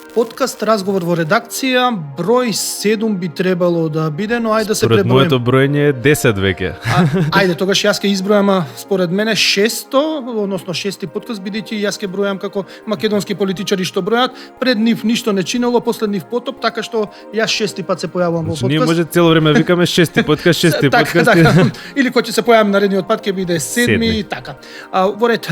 Подкаст Разговор во редакција, број 7 би требало да биде, но ајде да се Според преброим. моето броење е 10 веќе. Ајде, тогаш јас ќе избројам, според мене 600, односно 6-ти подкаст, бидејќи јас ќе бројам како македонски политичари што бројат, пред нив ништо не чинело, послед нив потоп, така што јас 6-ти пат се појавувам во подкаст. Ние може цело време викаме 6-ти подкаст, 6-ти подкаст. Така. Или кој ќе се појавам наредниот пат ќе биде 7-ми, така. Во ред,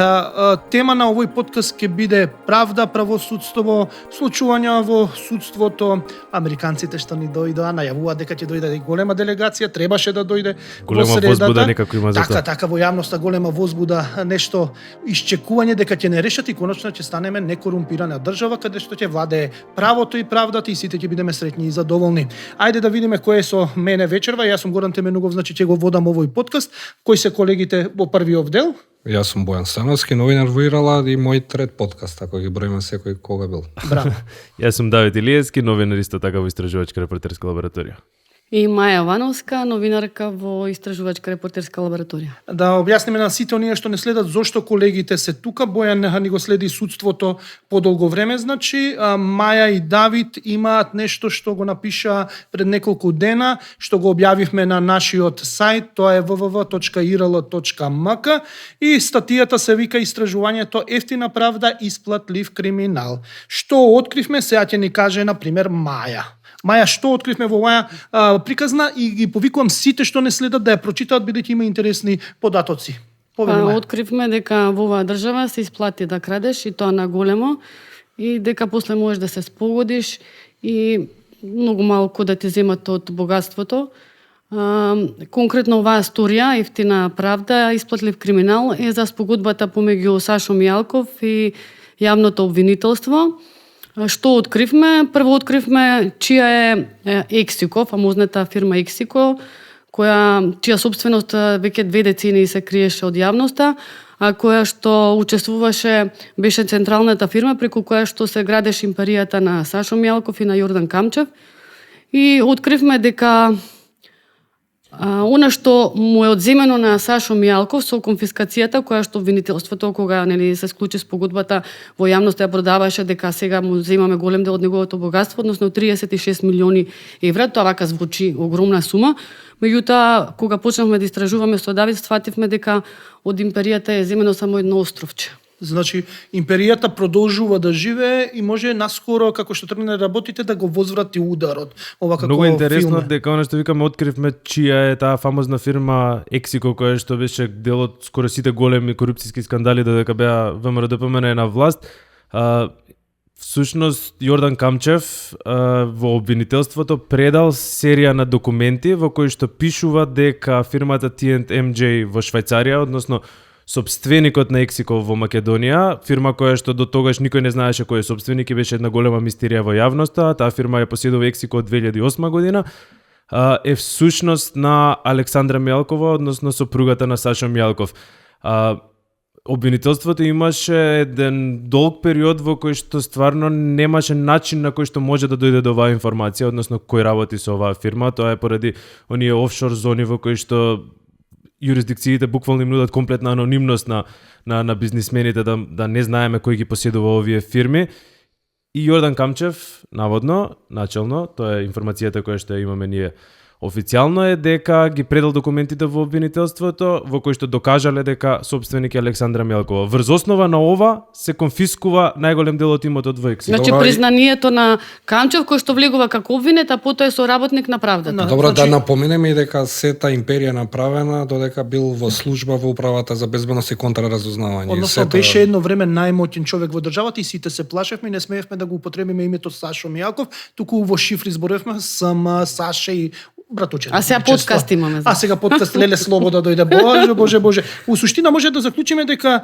тема на овој подкаст ќе биде правда, правосудство, случувања во судството. Американците што ни дојдоа, најавуваат дека ќе дојде голема делегација, требаше да дојде Голема во средата. возбуда некако има за тоа. Така, во јавноста голема возбуда, нешто исчекување дека ќе не решат и конечно ќе станеме некорумпирана држава каде што ќе владее правото и правдата и сите ќе бидеме среќни и задоволни. Ајде да видиме кој е со мене вечерва. Јас сум Горан Теменугов, значи ќе го водам овој подкаст. Кои се колегите во првиот дел? Јас сум Бојан Становски, новинар во Ирала и мој трет подкаст, ако ги броиме секој кога бил. Браво. Јас сум Давид Илиевски, новинар исто така во истражувачка репортерска лабораторија. И Маја Вановска, новинарка во истражувачка репортерска лабораторија. Да објасниме на сите оние што не следат зошто колегите се тука. Бојан ни го следи судството подолго време, значи Маја и Давид имаат нешто што го напиша пред неколку дена, што го објавивме на нашиот сајт, тоа е www.irl.mk и статијата се вика Истражувањето ефтина правда, исплатлив криминал. Што откривме, сега ќе ни каже на пример Маја. Маја, што откривме во оваа приказна и ги повикувам сите што не следат да ја прочитаат, бидејќи има интересни податоци. Откривме дека во оваа држава се исплати да крадеш и тоа на големо и дека после можеш да се спогодиш и многу малку да ти земат од богатството. Конкретно оваа сторија, ефтина правда, исплатлив криминал, е за спогодбата помеѓу Сашо Мијалков и јавното обвинителство. Што откривме? Прво откривме чија е Ексико, фамозната фирма Ексико, чија собственост веќе 2 децении се криеше од јавноста, а која што учествуваше, беше централната фирма преку која што се градеше империјата на Сашо Мијалков и на Јордан Камчев. И откривме дека она што му е одземено на Сашо Мијалков со конфискацијата, која што обвинителството кога се склучи спогодбата во јавноста ја продаваше, дека сега му земаме голем дел од неговото богатство, односно 36 милиони евра, тоа вака звучи огромна сума. Меѓутоа, кога почнавме да истражуваме со Давид, сфативме дека од империјата е земено само едно островче. Значи, империјата продолжува да живее и може наскоро, како што тргне да работите, да го возврати ударот. Ова како Многу интересно филм. дека она што викаме откривме чија е таа фамозна фирма Ексико, која што беше дел од скоро сите големи корупцијски скандали додека беа ВМРО-ДПМН на власт. Всушност Јордан Камчев во обвинителството предал серија на документи во кои што пишува дека фирмата T&MJ во Швајцарија, односно собственикот на Ексико во Македонија, фирма која што до тогаш никој не знаеше кој е собственик и беше една голема мистерија во јавноста, таа фирма ја поседува Ексико од 2008 година, е всушност на Александра Мијалкова, односно сопругата на Сашо Мијалков. Обвинителството имаше еден долг период во кој што стварно немаше начин на кој што може да дојде до оваа информација, односно кој работи со оваа фирма, тоа е поради оние офшор зони во кои што юрисдикциите буквално им нудат комплетна анонимност на бизнисмените да не знаеме кој ги поседува овие фирми. И Јордан Камчев, наводно, начелно, тоа е информацијата која што имаме ние официјално, е дека ги предал документите во обвинителството во кои што докажале дека собственик е Александра Мијалкова. Врз основа на ова се конфискува најголем дел од имотот во Ексико. Значи признанието на Камчев кој што влегува како обвинет, а потоа е соработник на правдата. Добро, да напоменеме и дека сета империја направена додека бил во служба во управата за безбедност и контраразузнавање. Односно беше едно време најмоќен човек во државата и сите се плашевме и не смеевме да го употребиме името Сашо Мијалков, туку во шифри зборевме сам Саше и братуче. А сега подкаст имаме. А сега подкаст леле слобода дојде. Боже. У суштина може да заклучиме дека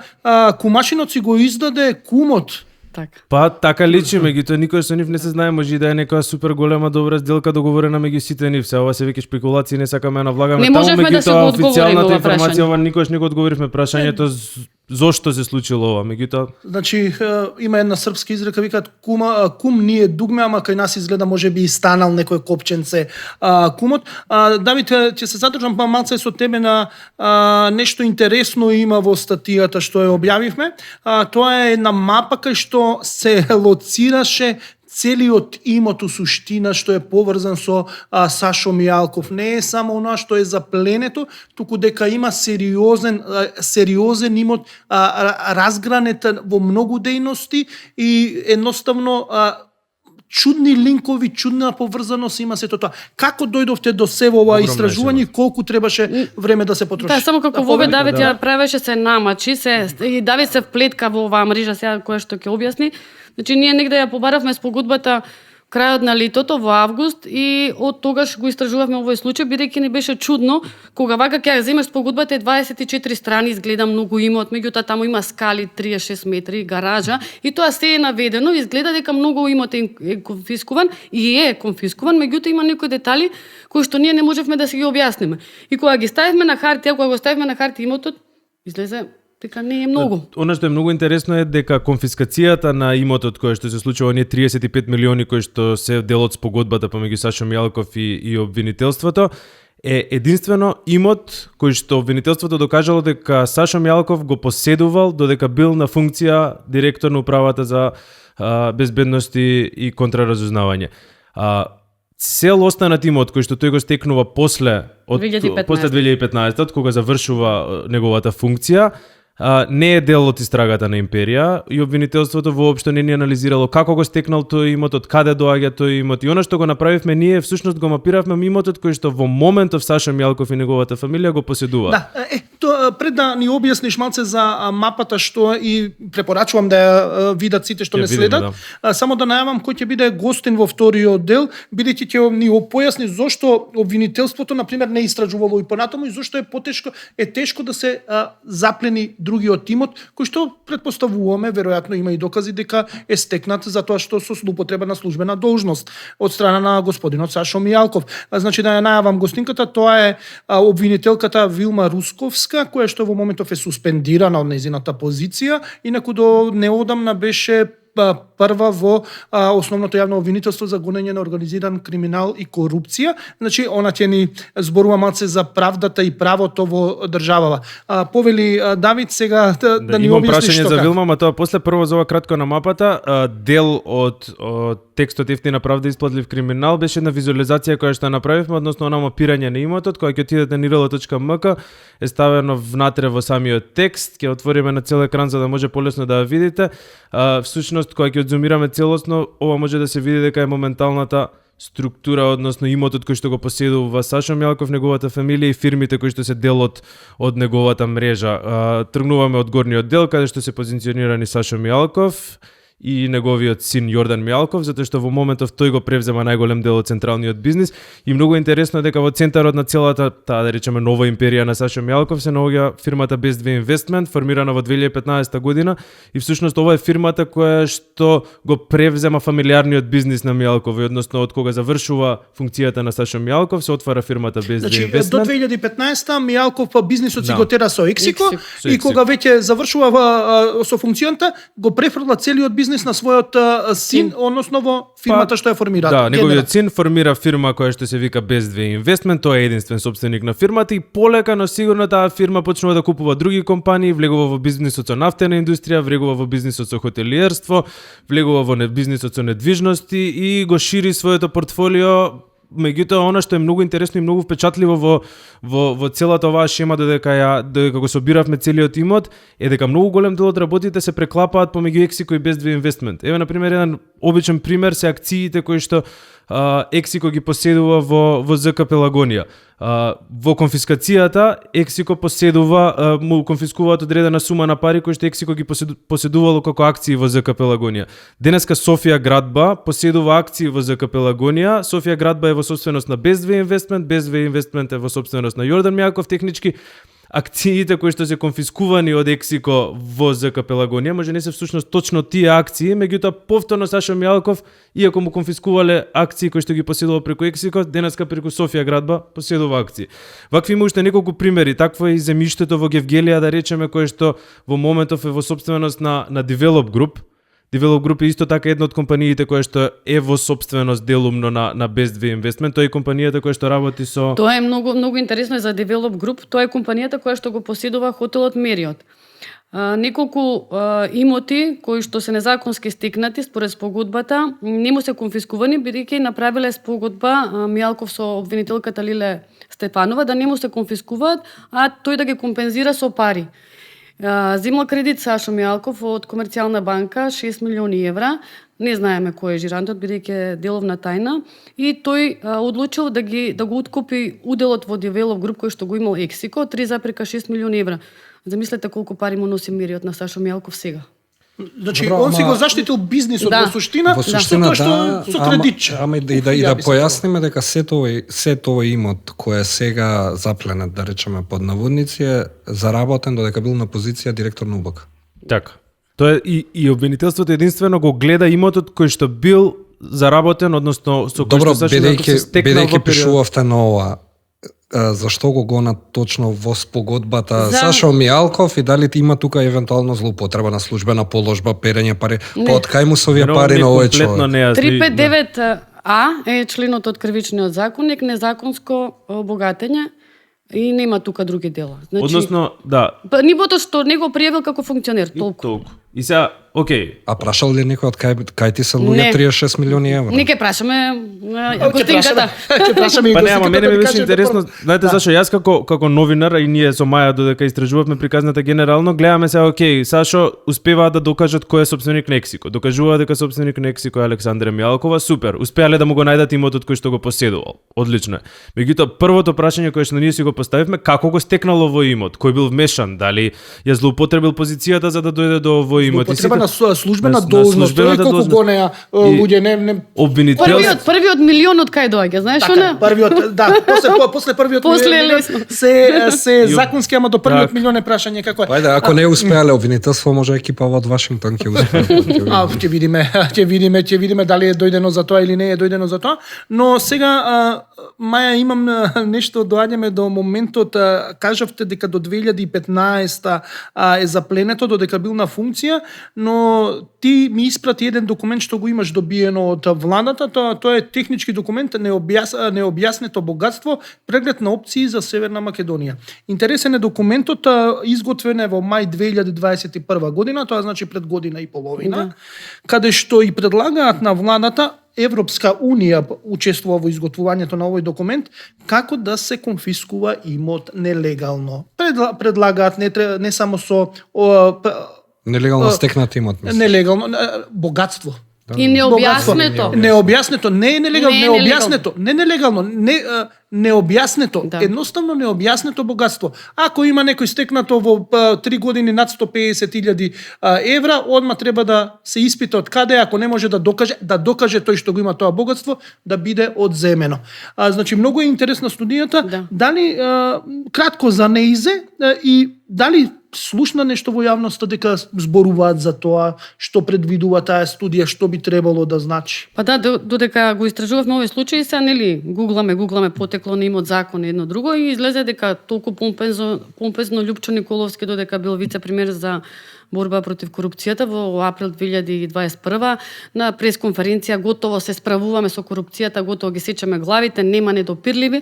кумашинот си го издаде кумот. Така. Па така личи, меѓутоа никој со нив не се знае, може и да е некоја супер голема добра сделка договорена меѓу сите нив. Се ова се веќе спекулации, не сакаме да навлагаме не таму, можевме да се го одговориме официјалната ова информација прашање. ова никош не го одговоривме прашањето зошто се случило ова, меѓутоа. Значи има една српска изрека, викаат кум ние дугме, ама кај нас изгледа можеби и станал некој копченце кумот. Давид, ќе се задржам малце со тебе на нешто интересно има во статијата што ја објавивме. Тоа е една мапа кај што се лоцираше целиот имот у суштина што е поврзан со Сашо Мијалков. Не е само она што е запленето, туку дека има сериозен имот, разгранет во многу дејности и едноставно чудни линкови, чудна поврзаност има сето тоа. Како дојдовте до се во ова истражување и колку требаше време да се потроши? Да, само како вове Давид ја правеше се намачи, и Давид се вплетка во оваа мрежа сега која што ќе објасни. Значи ние негде ја побаравме спогодбата крајот на летото во август и од тогаш го истражувавме овој случај, бидејќи ни беше чудно кога вака ќе ја земеш спогодбата е 24 страни, изгледа многу имот, меѓутоа таму има скали 36 метри, гаража и тоа се е наведено, изгледа дека многу имот е конфискуван и е конфискуван, меѓутоа има некои детали кои што ние не можевме да си ги објасниме. И кога ги ставивме на хартија, кога го ставивме на хартија имотот, излезе дека не е многу. Она што е многу интересно е дека конфискацијата на имотот кој што се случува оние 35 милиони кои што се дел од спогодбата помеѓу Сашо Мијалков и обвинителството е единствено имот кој што обвинителството докажало дека Сашо Мијалков го поседувал додека бил на функција директор на управата за безбедност и контраразузнавање. Цел останат имот кој што тој го стекнува после 2015 кога завршува неговата функција, не е дел од истрагата на империја и обвинителството воопшто не ни анализирало како го стекнал тој имот, од каде доаѓа тој имот. И она што го направивме ние всушност го мапиравме имотот кој што во моментов Сашо Мијалков и неговата фамилија го поседува. Да, пред да ни објасниш малце за мапата што и препорачувам да ја видат сите што не следат, само да најавам кој ќе биде гостин во вториот дел, бидејќи ќе ни појасни зошто обвинителството на пример не истражувало и понатаму и зошто е тешко да се заплени другиот имот, кој што претпоставуваме, веројатно има и докази дека е стекнат за тоа што со злоупотреба на службена должност од страна на господинот Сашо Мијалков. Значи да ја најавам гостинката, тоа е обвинителката Вилма Русковска, која што во моментов е суспендирана од нејзината позиција, инаку до неодамна беше прва во основното јавно обвинителство за гонење на организиран криминал и корупција. Значи, она ќе ни зборува малце за правдата и правото во државава. Повели Давид сега да ни имам објасни прашање што за како. Вилма, ма тоа после прво за ова кратко на мапата, дел од текстот Ефтина правда исплатлив криминал беше една визуализација која што направивме, односно на мапирање на имотот, која ќе отидете на nirl.mk, е ставено внатре во самиот текст, ќе отвориме на цел екран за да може полесно да ја видите. Всушност кога ќе одзумираме целосно, ова може да се види дека е моменталната структура, односно имотот кој што го поседува Сашо Мијалков, неговата фамилија и фирмите кои што се дел од неговата мрежа. Тргнуваме од горниот дел каде што се позиционирани Сашо Мијалков и неговиот син Јордан Мијалков, затоа што во моментов тој го превзема најголем дел од централниот бизнис и многу интересно дека во центарот на целата таа да речеме нова империја на Сашо Мијалков се наоѓа фирмата Best Way Investment, формирана во 2015 година и всушност ова е фирмата која што го превзема фамилиарниот бизнис на Мијалков, односно од кога завршува функцијата на Сашо Мијалков се отвара фирмата Best Way Investment. До 2015 Мијалков бизнисот си го тера со Ексико и Ексико. кога веќе завршува со функцијата, го префрла целиот бизнис на својот син, односно во фирмата што ја формира. Да, неговиот син формира фирма која што се вика Best Way Investment, тој е единствен собственик на фирмата и полека, но сигурно таа фирма почнува да купува други компании, влегува во бизнисот со нафтена индустрија, влегува во бизнисот со хотелиерство, влегува во бизнисот со недвижности и го шири своето портфолио. Меѓутоа, она што е многу интересно и многу впечатливо во целата оваа шема додека го собиравме целиот имот е дека многу голем дел од работите се преклапаат помеѓу Ексико и Best Way Investment. Еве на пример еден обичен пример се акциите кои што Ексико ги поседува во ЗК Пелагонија. Во конфискацијата Ексико поседува, му конфискуваат одредена сума на пари кои што Ексико ги поседувало како акции во ЗК Пелагонија. Денеска Софија градба поседува акции во ЗК Пелагонија. Софија градба е во собственост на Best Way Investment, Best Way Investment е во собственост на Јордан Мијалков, технички акциите кои што се конфискувани од Ексико во ЗК Пелагонија, може не се всушност точно тие акции, меѓутоа повторно Сашо Мијалков, иако му конфискувале акции кои што ги поседува преку Ексико, денеска преку Софија градба поседува акции. Вакви има уште неколку примери, такво е и земјиштето во Гевгелија, да речеме, кое што во моментов е во собственост на Develop Group. Develop Group е исто така една од компаниите која што е во собственост делумно на Best Way Investment. Тоа е компанијата која што работи со... Тоа е многу интересно за Develop Group. Тоа е компанијата која што го поседува хотелот Мериот. неколку имоти кои што се незаконски стекнати според спогодбата не му се конфискувани бидејќи направиле спогодба Мијалков со обвинителката Лиле Стефанова да не му се конфискуваат, а тој да ги компензира со пари. Земал кредит Сашо Мијалков од Комерцијална банка 6 милиони евра. Не знаеме кој е жирантот, бидејќи е деловна тајна, и тој одлучил да го откупи уделот во Девелов груп кој што го имал Ексико, 3,6 милиони евра. Замислете колку пари му носи Мириот на Сашо Мијалков сега. Значи, Добро, он си го заштитил бизнисот Да. во суштина, Во суштина, што со кредитче. Ама и да појасниме дека сет овој имот кој е сега запленет, да речеме под наводници, е заработен додека бил на позиција директор на УБК. Така. Тоа е и обвинителството единствено го гледа имотот кој што бил заработен, односно со кој Добро, што Сашо Мијалков се стекнал бидејќи во период. пишувавте на ова, зашто го гонат точно во спогодбата За- Сашо Мијалков и дали има тука евентуално злоупотреба на службена положба, перење пари, па од кај му се овие Веројатно пари е на овој комплетно човек? нејасни. 359А е членот од кривичниот законник, незаконско обогатење и нема тука други дела. Значи, Односно, да, нивото што не го пријавил како функционер, толку. толку. И сега, окей, А прашал ли некој од кај ти се луѓе Не. 36 милиони евра? Не ќе прашаме Ќе гостинката. прашаме и па не, ама гостинката мене да ми ви беше каже интересно, прво. знаете зашо јас како новинар, и ние со Маја додека истражувавме приказната генерално, гледаме се, окей, Сашо успеваат да докажат кој е собственик на Ексико. Докажуваат дека собственик на Ексико е Александра Мијалкова, супер. Успеале да му го најдат имотот кој што го поседувал. Одлично е. Меѓутоа, првото прашање кое што ние си го поставивме, како го стекнал овој имот? Кој бил вмешан? Дали ја злоупотребил позицијата за да дојде до овој имот? И Употреба на службена на должност, службената тој колку должност. гонеа луѓе, не Обвинител Првиот милион од кај доаѓа, знаеш така, она? првиот, да, после првиот После е милион лесно. се законски, ама до првиот Так. милион е прашање како е. Ајде, ако не успеале обвинителство, може екипа од Вашингтон ќе успее. Ќе видиме дали е дојдено за тоа или не е дојдено за тоа, но сега Маја имам нешто, доаѓаме до моментот, кажавте дека до 2015 е запленето, додека бил на функција, но ти ми испрати еден документ што го имаш добиено од владата, тоа е технички документ, необјаснето богатство, преглед на опции за Северна Македонија. Интересен е документот, изготвен е во мај 2021 година, тоа значи пред година и половина, каде што и предлагаат на владата Европска унија учествува во изготвувањето на овој документ како да се конфискува имот нелегално. Предлагаат не само со Нелегално стекнат имот, мислам. нелегално богатство. И необјаснето. Необјаснето, не е нелегално, Не е необјаснето, не нелегално, необјаснето, Да. едноставно необјаснето богатство. Ако има некој стекнато во 3 години над 150.000 евра, одма треба да се испита од каде, ако не може да докаже тој што го има тоа богатство, да биде одземено. Значи, многу е интересна студијата, Да. дали кратко за неизе и дали слушна нешто во јавноста дека зборуваат за тоа, што предвидува таа студија, што би требало да значи. Па да, додека го истражувавме овој случај, се нели гугламе потекло на имот закон и едно друго и излезе дека толку помпезно Љупчо Николовски додека бил вице-премиер за борба против корупцијата во април 2021 на пресконференција готово се справуваме со корупцијата, готово ги сечеме главите, нема недопирливи.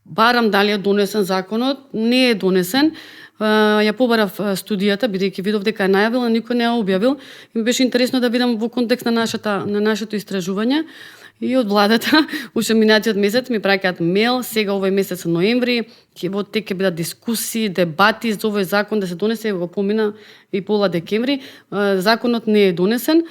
Барам дали е донесен законот, не е донесен. Ја побарав студијата, бидејќи видов дека е најавил, а никој не ја објавил. И ми беше интересно да видам во контекст на нашето истражување. И од владата, уште минатиот месец ми праќаат мејл, сега овој месец ноември, во тек ќе бидат дискусии, дебати за овој закон да се донесе, го помина и пола декември. Законот не е донесен.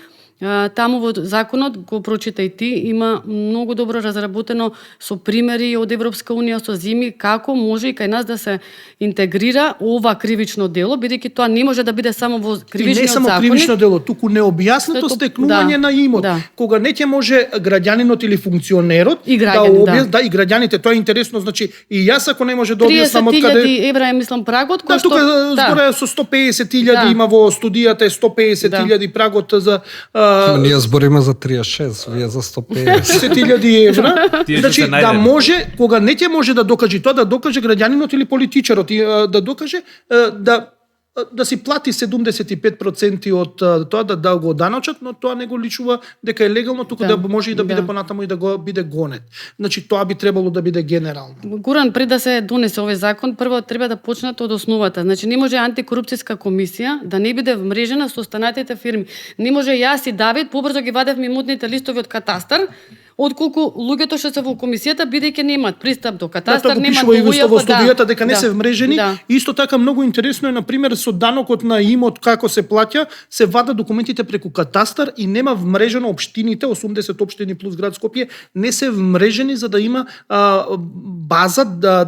Таму во законот, го прочита и ти, има многу добро разработено со примери од Европска унија, со зими, како може и кај нас да се интегрира ова кривично дело, бидејќи тоа не може да биде само во И кривичниот не само законник. кривично дело, туку необјаснето Сето- стекнување да, на имот. да. Кога не ќе може граѓанинот или функционерот И граѓанин, да, и граѓаните, тоа е интересно, значи и јас ако не може да објаснам од 30.000 каде. евра е, мислам, прагот, Да, кој тука што... збора е со 150.000 Да. има во студијата е 150.000 прагот за Ние збориме за 36, вие за 150. 10.000 евра. Тие што Значи се да најдени. може, кога не ќе може да докаже тоа, да докаже граѓанинот или политичарот и да докаже да да си плати 75% од тоа да го даночат, но тоа не го личува дека е легално, туку да може и да биде понатаму и да го биде гонет. Значи тоа би требало да биде генерално. Горан, пред да се донесе овој закон, прво треба да почнат од основата. Значи не може антикорупцијска комисија да не биде вмрежена со останатите фирми. Не може јас и Давид побрзо ги вадевме имотните листови од катастар, отколку луѓето што се во комисијата бидејќи немаат пристап до катастар, немаат го пишува и во студијата дека не да, се вмрежени. Да. Исто така многу интересно е на пример со данокот на имот како се плаќа, се вадат документите преку катастар и нема вмрежено општините, 80 општини плюс град Скопје не се вмрежени за да има база,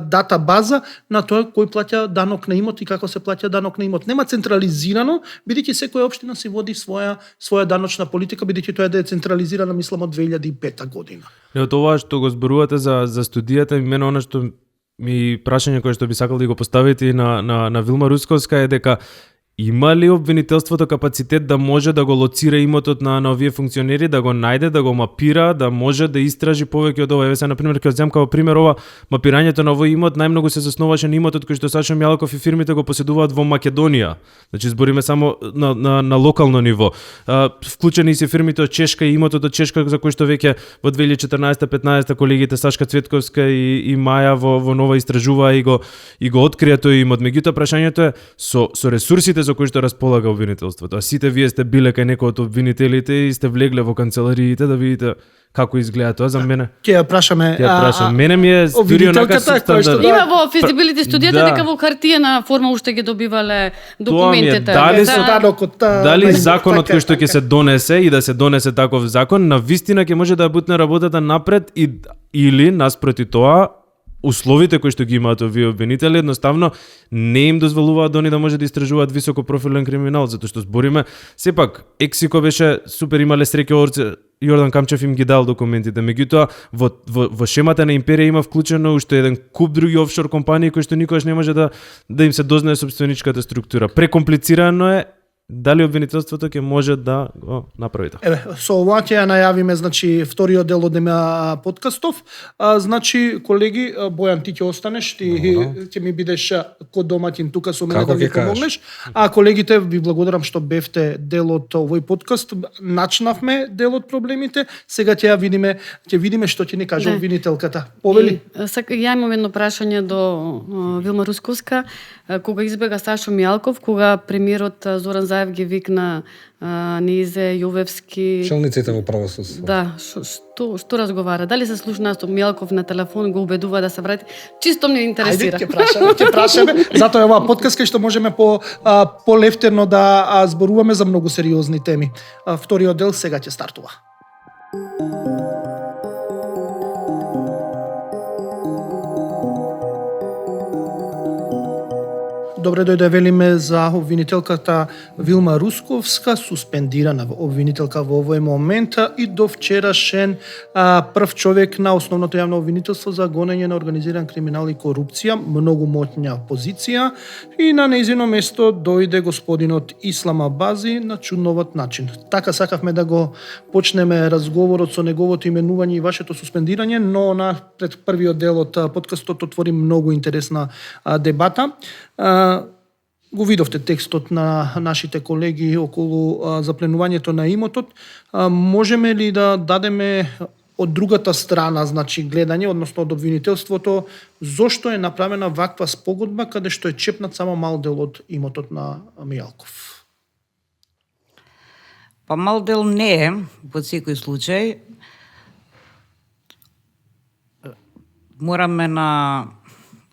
дата база на тоа кој плаќа данок на имот и како се плаќа данок на имот. Нема централизирано, бидејќи секоја општина си води своја даночна политика, бидејќи тоа е децентрализирана мислам од 2005 година. Не, од ова што го зборувате за студијата, мене она што ми прашање кое што би сакал да го поставите на Вилма Русковска е дека има ли обвинителството капацитет да може да го лоцира имотот на овие функционери, да го најде, да го мапира, да може да истражи повеќе од ова? Еве се на пример ќе земам како пример ова мапирањето на овој имот најмногу се засноваше на имотот кој што Сашо Мјалков и фирмите го поседуваат во Македонија. Значи збориме само на локално ниво. Вклучени се фирмите од Чешка и имотот од Чешка за кој што веќе во 2014-15 колегите Сашка Цветковска и Маја во нова истражуваа и го открија тој имот. Меѓутоа прашањето е со ресурсите за кои што располага обвинителството. А сите вие сте биле кај некој од обвинителите и сте влегле во канцелариите да видите како изгледа тоа за мене. Ќе ја прашаме. Мене ми е дури онака стандард. Има во физибилити студијата дека во хартиена форма уште ги добивале документите. Дали законот кој што ќе се донесе и да се донесе таков закон, на вистина ќе може да бутне работата напред или наспроти тоа условите кои што ги имаат овие обвинители едноставно не им дозволуваат да може да истражуваат високопрофилен криминал, затоа што збориме сепак Ексико беше супер, имале среќа орце, Јордан Камчев им ги дал документите, меѓутоа во шемата на империја има вклучено уште еден куп други офшор компании кои што никогаш не може да им се дознае собственичката структура. Прекомплицирано е. Дали обвинителството ќе може да го направи тоа? Еве, со ова ќе ја најавиме, значи, вториот дел од подкастов. Значи, колеги, Бојан, ти ќе останеш, ти ќе ми бидеш ко домаќин тука со мене да ми помогнеш. А колегите, ви благодарам што бевте дел од овој подкаст. Начнавме дел од проблемите, сега ќе видиме што ќе ни каже обвинителката. Повели? Ја имам едно прашање до Вилма Русковска. Кога избега Сашо Мјалков, кога премиерот Зоран Заев ги викна Неизе, Јовевски... Челниците во правосудство. Да, што разговара? Дали се слушна со Мјалков на телефон, го убедува да се врати? Чисто ме интересира. Ајде, ќе прашаме. Затоа е оваа подкаст кај што можеме полефтерно да зборуваме за многу сериозни теми. Вториот дел сега ќе стартува. Добре дојде, велиме за обвинителката Вилма Русковска, суспендирана обвинителка во овој момент и до вчерашен прв човек на основното јавно обвинителство за гонење на организиран криминал и корупција, многу моќна позиција, и на нејзино место дојде господинот Ислам Абази на чудноват начин. Така сакавме да го почнеме разговорот со неговото именување и вашето суспендирање, но пред првиот дел од подкастот отвори многу интересна дебата. Го видовте текстот на нашите колеги околу запленувањето на имотот. Можеме ли да дадеме од другата страна, значи гледање, односно од обвинителството, зошто е направена ваква спогодба каде што е чепнат само мал дел од имотот на Мијалков? Па мал дел не е, во секој случај. Мораме на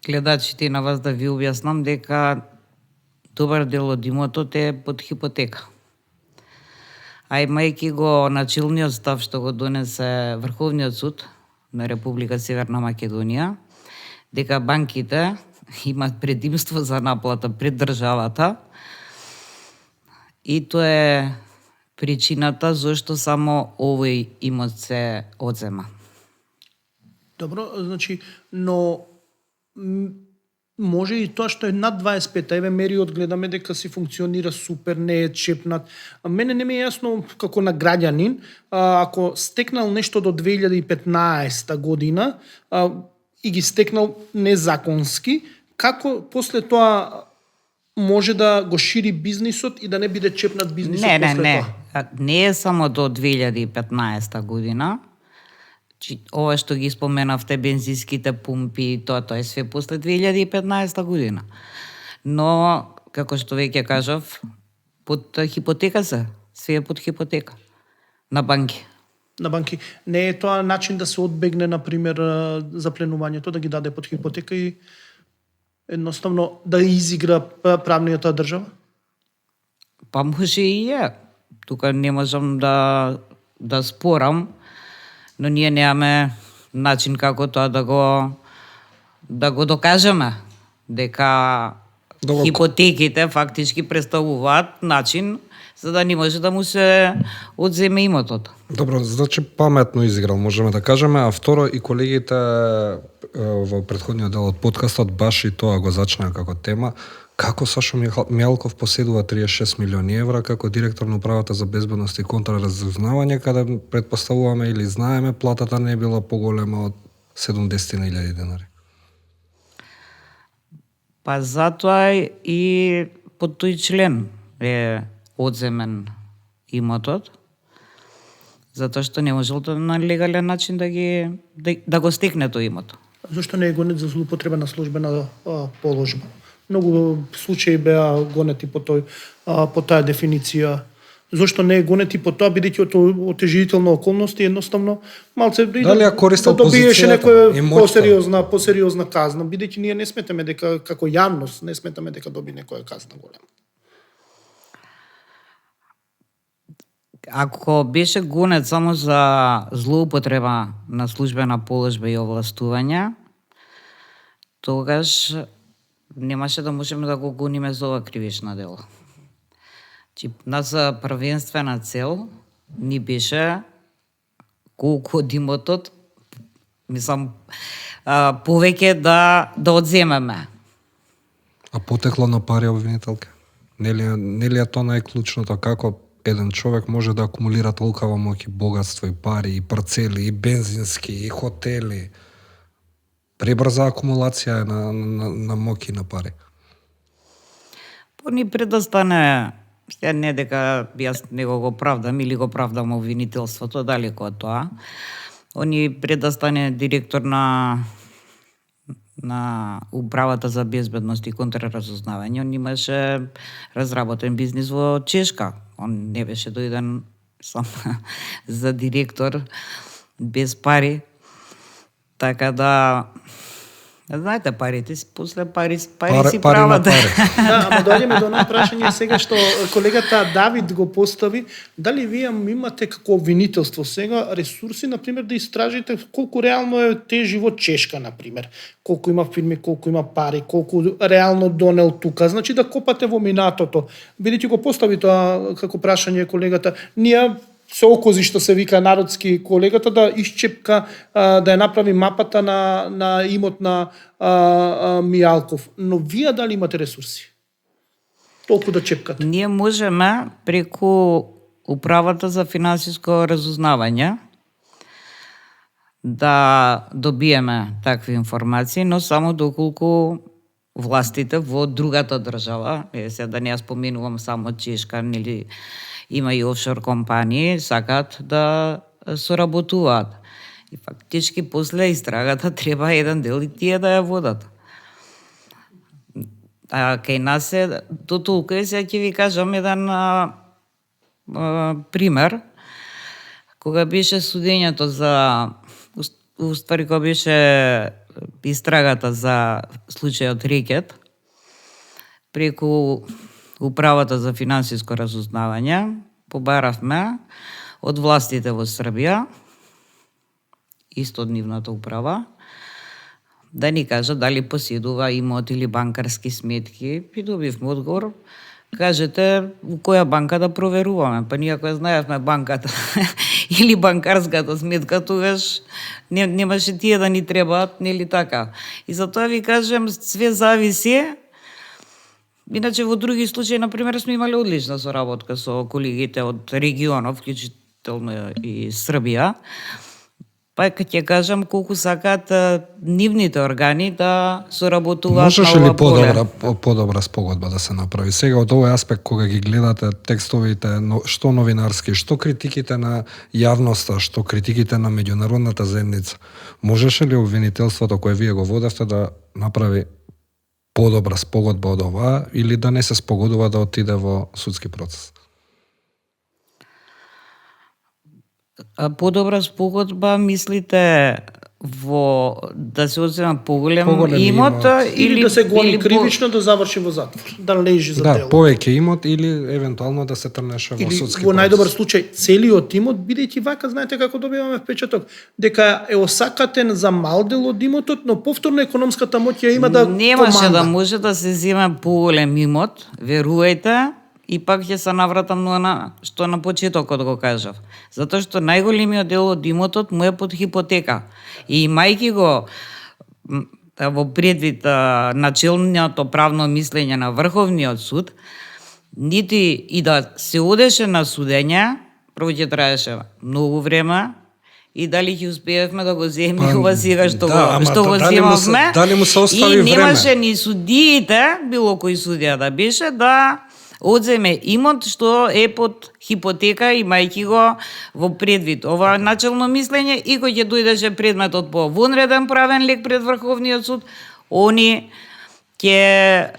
гледачите и на вас да ви објаснам дека добар дел од имотот е под хипотека. А имајќи го начелниот став што го донесе Врховниот суд на Република Северна Македонија, дека банките имаат предимство за наплата пред државата, и тоа е причината зашто само овој имот се одзема. Добро, значи, но може и тоа што е над 25, еве мериот гледаме дека си функционира супер, не е чепнат. Мене не ми е јасно како на граѓанин, ако стекнал нешто до 2015 година и ги стекнал незаконски, како после тоа може да го шири бизнисот и да не биде чепнат бизнисот Не, после не. тоа? Не е само до 2015 година. Ова што ги споменавте, бензинските пумпи, тоа е све после 2015 година. Но, како што веќе кажав, под хипотека све е под хипотека на банки. На банки. Не е тоа начин да се одбегне, например, запленувањето, да ги даде под хипотека и едноставно да изигра правнијата држава? Па може и е. Тука не можам да спорам, но ние немаме начин како тоа да го докажеме дека Добро. хипотеките фактички представуваат начин за да не може да му се одземе имотот. Добро, значи паметно изиграл, можеме да кажеме, а второ и колегите во претходниот дел од подкастот баш и тоа го зачнаа како тема. Како Сашо Мјалков поседува 36 милиони евра како директор на управата за безбедност и контраразузнавање, каде предпоставуваме или знаеме платата не е била поголема од 70.000 денари? Па затоа и под тој член е одземен имотот, затоа што не можел на легален начин да го стекне тој имот. Зошто не е гонет за злоупотреба на службена положба? Многу случаи беа гонети по таа дефиниција. Зошто не е гонети по тоа, бидејќи отежителна околност и едноставно малце Дали ја користел да добиеше позицијата и некоја моќта? посериозна казна, бидејќи ние не сметаме дека како јавност не сметаме дека доби некоја казна голема. Ако беше гонет само за злоупотреба на службена положба и овластување, тогаш немаше да можеме да го гониме за ова кривично дело. Наша првенствена цел ни беше колку од имотот, мислам, повеќе да одземеме. А потекло на пари обвинителка? Нели е тоа најклучното, како еден човек може да акумулира толкова моќ и богатство и пари и парцели и бензински и хотели? Пребрза акумулација е на моќ и на пари. Ни предостане, не дека јас него го правдам или го правдам обвинителството, далеко од тоа. Они предостане директор на управата за безбедност и контраразузнавање. Он имаше разработен бизнис во Чешка. Он не беше дојден сам за директор без пари. Така да, знаете, парите, после пари си прават. Да, ама доаѓаме до едно прашање сега што колегата Давид го постави, дали вие имате како обвинителство сега ресурси, например, да истражите колку реално е теживо Чешка, например, колку има фирми, колку има пари, колку реално донел тука, значи да копате во минатото. Бидејќи го постави тоа како прашање колегата, ние се окози што се вика народски колегата да исчепка, да ја направи мапата на имот на Мијалков. Но вие дали имате ресурси? Толку да чепкате. Ние можеме преку управата за финансиско разузнавање да добиеме такви информации, но само доколку властите во другата држава, сега да не ја споменувам само Чешка, нели има и офшор компании, сакаат да соработуваат. И фактички после истрагата треба еден дел и тие да ја водат. А кај нас е до толку е, сега ќе ви кажам еден пример. Кога беше судењето за, уствари кога беше истрагата за случајот Рекет, преку управата за финансиско разузнавање, побаравме од властите во Србија, исто од нивната управа, да ни кажат дали поседува имот или банкарски сметки. И добивме одговор, кажете у која банка да проверуваме. Па ние ако знаевме банката или банкарската сметка, тогаш немаше тие да ни требаат, нели така. И затоа ви кажем, све зависи. Иначе во други случаи, например, сме имали одлична соработка со колегите од регионов, вклучително и Србија. Па ќе кажам колку сакаат нивните органи да соработуваат на Можеше ли ова поле. подобра спогодба да се направи? Сега од овој аспект кога ги гледате текстовите, што новинарски, што критиките на јавноста, што критиките на меѓународната заедница, можеше ли обвинителството кое вие го водевте да направи подобра спогодба од оваа или да не се спогодува да отиде во судски процес? Подобра спогодба мислите во да се одзема поголем имот Или да се гони или кривично да заврши во затвор, да лежи за Да, дело. повеќе имот или евентуално да се трнеше во Или судски во најдобар процес. случај целиот имот, бидејќи вака знаете како добиваме впечаток дека е осакатен за мал дел од имотот, но повторно економската моќ ја има да немаше команда. да може да се зема поголем имот, верувајте, и пак ќе се навратам на што на почетокот го кажав. Затоа што најголемиот дел од имотот му е под хипотека. И имајќи го во предвид начелното правно мислење на Врховниот суд, нити и да се одеше на судење, прво ќе траеше многу време, и дали ќе успеевме да го земеме ова сега што ама што го дали му се- земавме. дали му се остави и време? немаше ни судиите, било кој судија да беше, да одземе имот што е под хипотека, имајќи го во предвид ова начелно мислење, и кој ќе дојдеше предметот по вонреден правен лек пред Врховниот суд, они ќе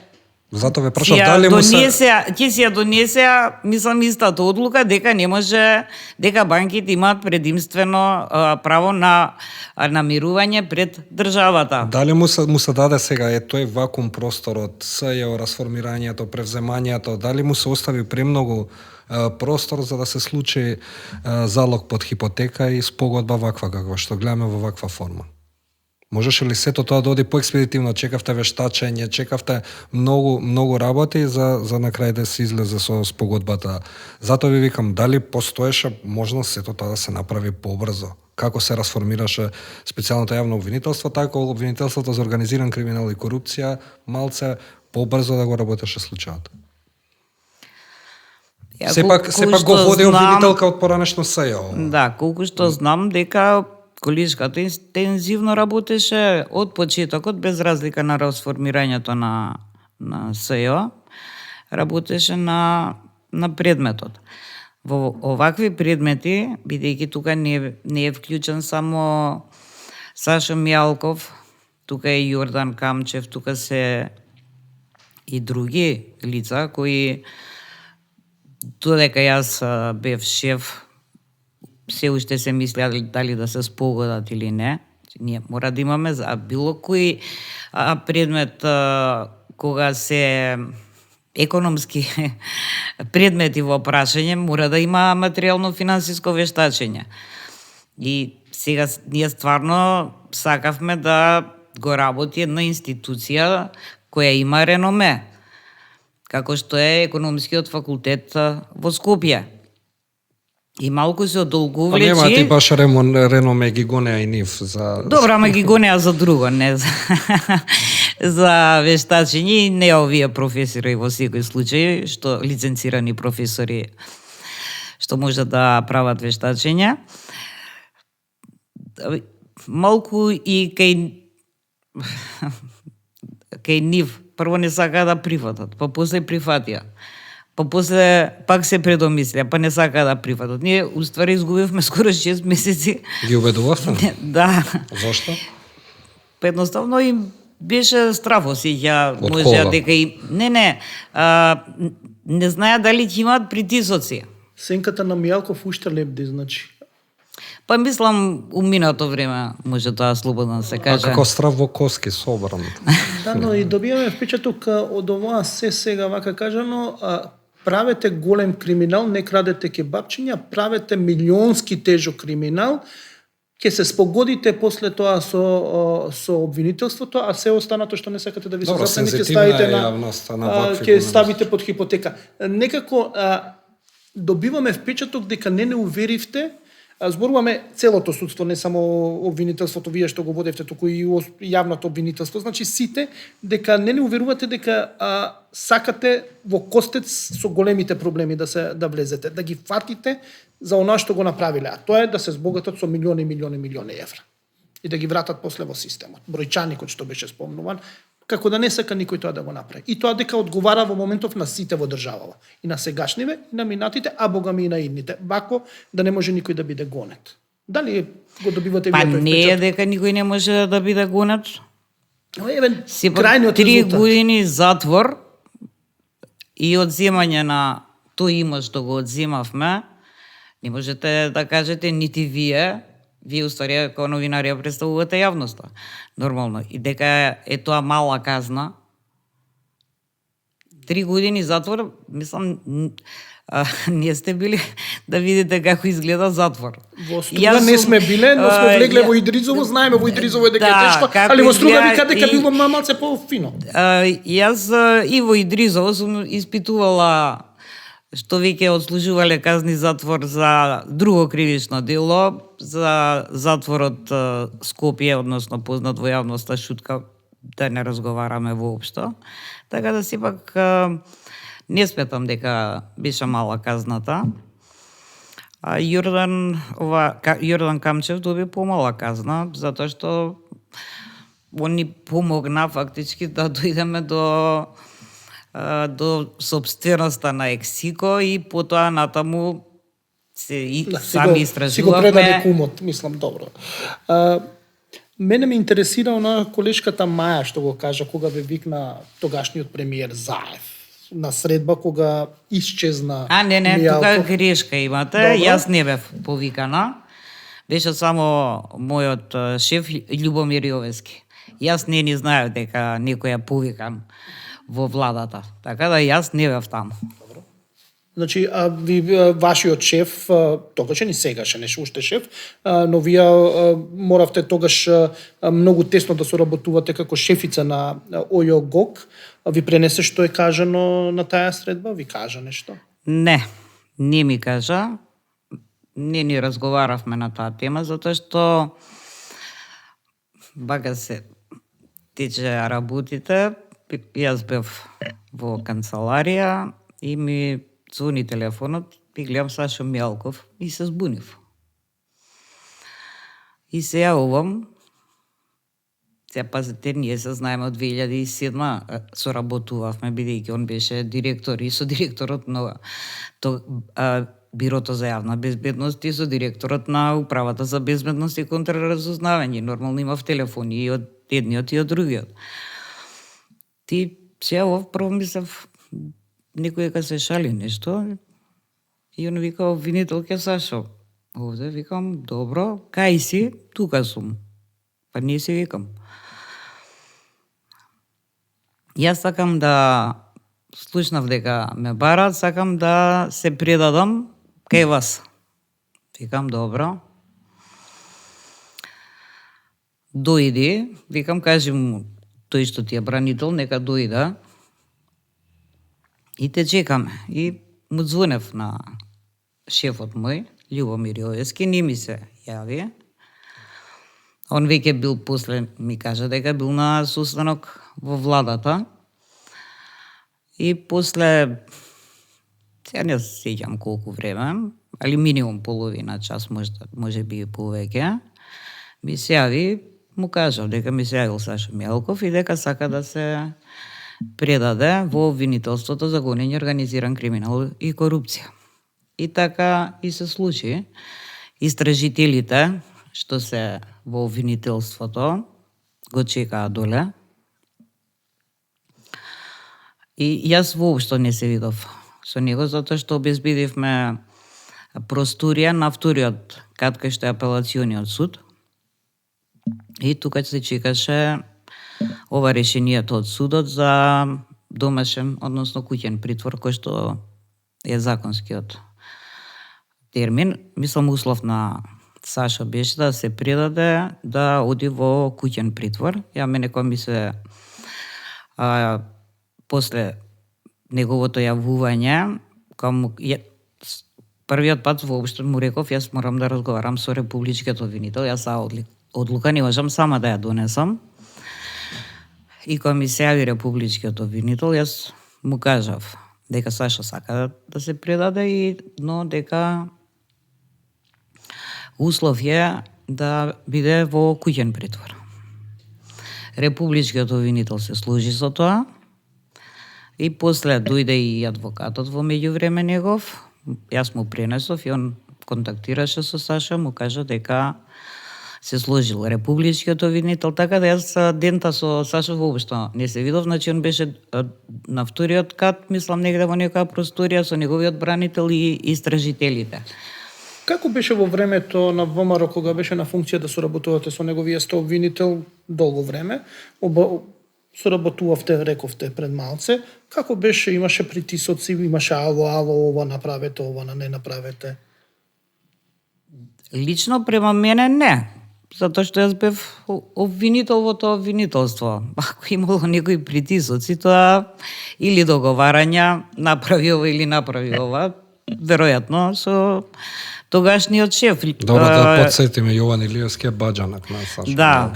Затоа ве прашав дали му се ќе си ја донесеа, мислам, истата одлука дека не може, дека банките имаат предимствено право на намирување пред државата. Дали му се даде сега тој вакуум просторот, СЈО, расформирањето, превземањето, дали му се остави премногу простор за да се случи залог под хипотека и спогодба ваква каква што гледаме во ваква форма? Можеше ли сето тоа да оди поекспедитивно? Чекавте вештачење, чекавте многу работи за на крај да се излезе со спогодбата. Затоа ви викам, дали постоеше можност сето тоа да се направи побрзо? Како се расформираше специјалното јавно обвинителство, така обвинителството за организиран криминал и корупција, малце побрзо да го работеше случајот. Сепак го води обвинителка од поранешно СЈО. Да, колку што знам дека колишката интензивно работеше од почетокот, без разлика на расформирањето на СЈО, работеше на предметот. Во овакви предмети, бидејќи тука не е вклучен само Сашо Мјалков, тука е Јордан Камчев, тука се и други лица кои додека јас бев шеф, се уште се мислеа дали да се спогодат или не. Ние мора да имаме за било кој предмет кога се економски предмети во прашање, мора да има материјално-финансиско вештачење. И сега ние стварно сакавме да го работи една институција која има реноме, како што е економскиот факултет во Скопје. И малку се одолговлечи. Нема ти баш реноме ги гонеа и нив за... Добро, ама ги гонеа за друго, не за, за вештачење, и не овие професори во секој случај, што лиценцирани професори што може да прават вештачења. Малку и кај нив прво не сакаа да прифатат, па после прифатија. Па после пак се предомислија, па не сакаа да прифатат. Ние уствари изгубивме скоро 6 месеци. Ги убедувавте? Да. Зошто? Па едноставно им беше страф, осеќа, Од можеа кога? дека и не знаеа дали ќе имаат притисоци. Сенката на Мјалков уште лепди, значи. Па мислам уминато време може тоа слободно да се А каже. како страв во коски, собран. Да, но и добиваме впечаток од овоа се сега вака кажано, правете голем криминал, не крадете кебапчиња, правете милионски тежок криминал, ќе се спогодите после тоа со обвинителството, а се останато што не сакате да ви се Добро, запнеме, ќе сензитивна ставите е на јавноста на вакви ќе големи. ставите под хипотека. Некако добиваме впечаток дека не уверивте Зборуваме целото судство, не само обвинителството, вие што го водевте, туку и јавното обвинителство. Значи сите, дека не уверувате дека сакате во костец со големите проблеми да влезете, да ги фатите за оно што го направиле, а тоа е да се збогатат со милиони евра и да ги вратат после во системот. Бројчаникот што беше спомнуван, како да не сака никој тоа да го направи. И тоа дека одговара во моментов на сите во државава. И на сегашниве, и на минатите, а богами и на идните. Вако да не може никој да биде гонет. Дали го добивате вие Па тој не е впечаток? дека никој не може да биде гонет. Евен, Сепак крајниот 3 резултат. години затвор и одземање на тој имот што го одземавме, не можете да кажете нити вие уствари како новинари ја представувате јавноста. Нормално. И дека е тоа мала казна. 3 години затвор, мислам, не сте били да видите како изгледа затвор. Во Струга не сме биле, но сме влегле во Идризово, знаеме во Идризово дека е тешко, како али во Струга изгледа вика дека и- било малце по-фино. Јас и во Идризово сум испитувала што веќе одслужувале казни затвор за друго кривично дело, за затворот Скопје, односно познат во јавноста Шутка, да не разговараме воопшто. Така да сепак не сметам дека беше мала казната. А Јордан Камчев доби помала казна, затоа што он ни помогна фактички да дојдеме до собственоста на Ексико и потоа натаму сами Си го истражувавме. предаде кумот, мислам, добро. Мене ме интересира она колешката Маја што го кажа кога ве викна тогашниот премиер Заев на средба кога исчезна Не, Мијалков. тука грешка имате. Добро. Јас не бев повикана. Беше само мојот шеф Љубомир Јовески. Јас не знаев дека некој е повикан во владата. Така да јас не бев таму. Значи, вашиот шеф, тогаш и сегаш, не уште шеф, но вие моравте тогаш многу тесно да соработувате како шефица на ОЈО-ГОК. Ви пренесе што е кажано на таа средба? Ви кажа нешто? Не ми кажа. Не ни разговаравме на таа тема, затоа што бага се тече работите. Јас бев во канцеларија и ми звони телефонот и гледам Сашо Мијалков и се збунив. И се јавувам. Сега пазите, ние се знаеме од 2007 соработувавме, бидејќи он беше директор и со директорот на Бирото за јавна безбедност и со директорот на Управата за безбедност и контраразузнавање. Нормално имав телефони и од едниот и од другиот. Ти се јавов, прво мислев некој дека се шали нешто и он вика обвинителке Сашо. Овде викам, добро, кај си? Тука сум. Па не си викам. Јас сакам да слушнав дека ме барат, сакам да се предадам кај вас. Викам, добро. Дојди, викам, кажи му тој што ти е бранител, нека дојда. И те чекаме. И му звонев на шефот мој, Љубомир Јовески, не ми се јави. Он веќе бил после, ми кажа дека бил на состанок во владата. И после, сега не се сеќам колку време, али минимум половина час, може би и повеќе, ми се јави, му кажав дека ми се јавил Сашо Мијалков и дека сака да се предаде во обвинителството за гонење организиран криминал и корупција. И така и се случи. Истражителите што се во обвинителството го чекаа доле. И јас воопшто не се видов со него, затоа што обезбедивме просторија на вториот кат кај што е апелациониот суд. И тука се чекаше ова решението од судот за домашен, односно куќен притвор, кој што е законскиот термин. Мислам, услов на Сашо беше да се предаде, да оди во куќен притвор. Ја мене кога ми се после неговото јавување, првиот пат воопшто му реков, јас морам да разговарам со републичкиот обвинител, јас таа одлука не можам сама да ја донесам. И кога ми се јави републичкиот обвинител, јас му кажав дека Саша сака да се предаде, но дека услов е да биде во куќен притвор. Републичкиот обвинител се сложи со тоа и после дојде и адвокатот во меѓувреме негов. Јас му пренесов и он контактираше со Саша, му кажа дека се сложил републичкиот обвинител, така да јас дента со Саша воопшто не се видов, значи он беше на вториот кат, мислам негде во некоја просторија со неговиот бранител и истражителите. Како беше во времето на ВМРО кога беше на функција да соработувате со него, вие сте обвинител долго време, соработувавте, рековте пред малце, како беше, имаше притисоци, имаше ова направете, ова не направете? Лично према мене не, затоа што јас бев обвинител во тоа обвинителство. Ако имало некои притисоци, тоа или договарања, направи ова или направи ова, веројатно со тогашниот шеф. Добро да подсетиме Јован Илиевски е баџанак на Саша. Да.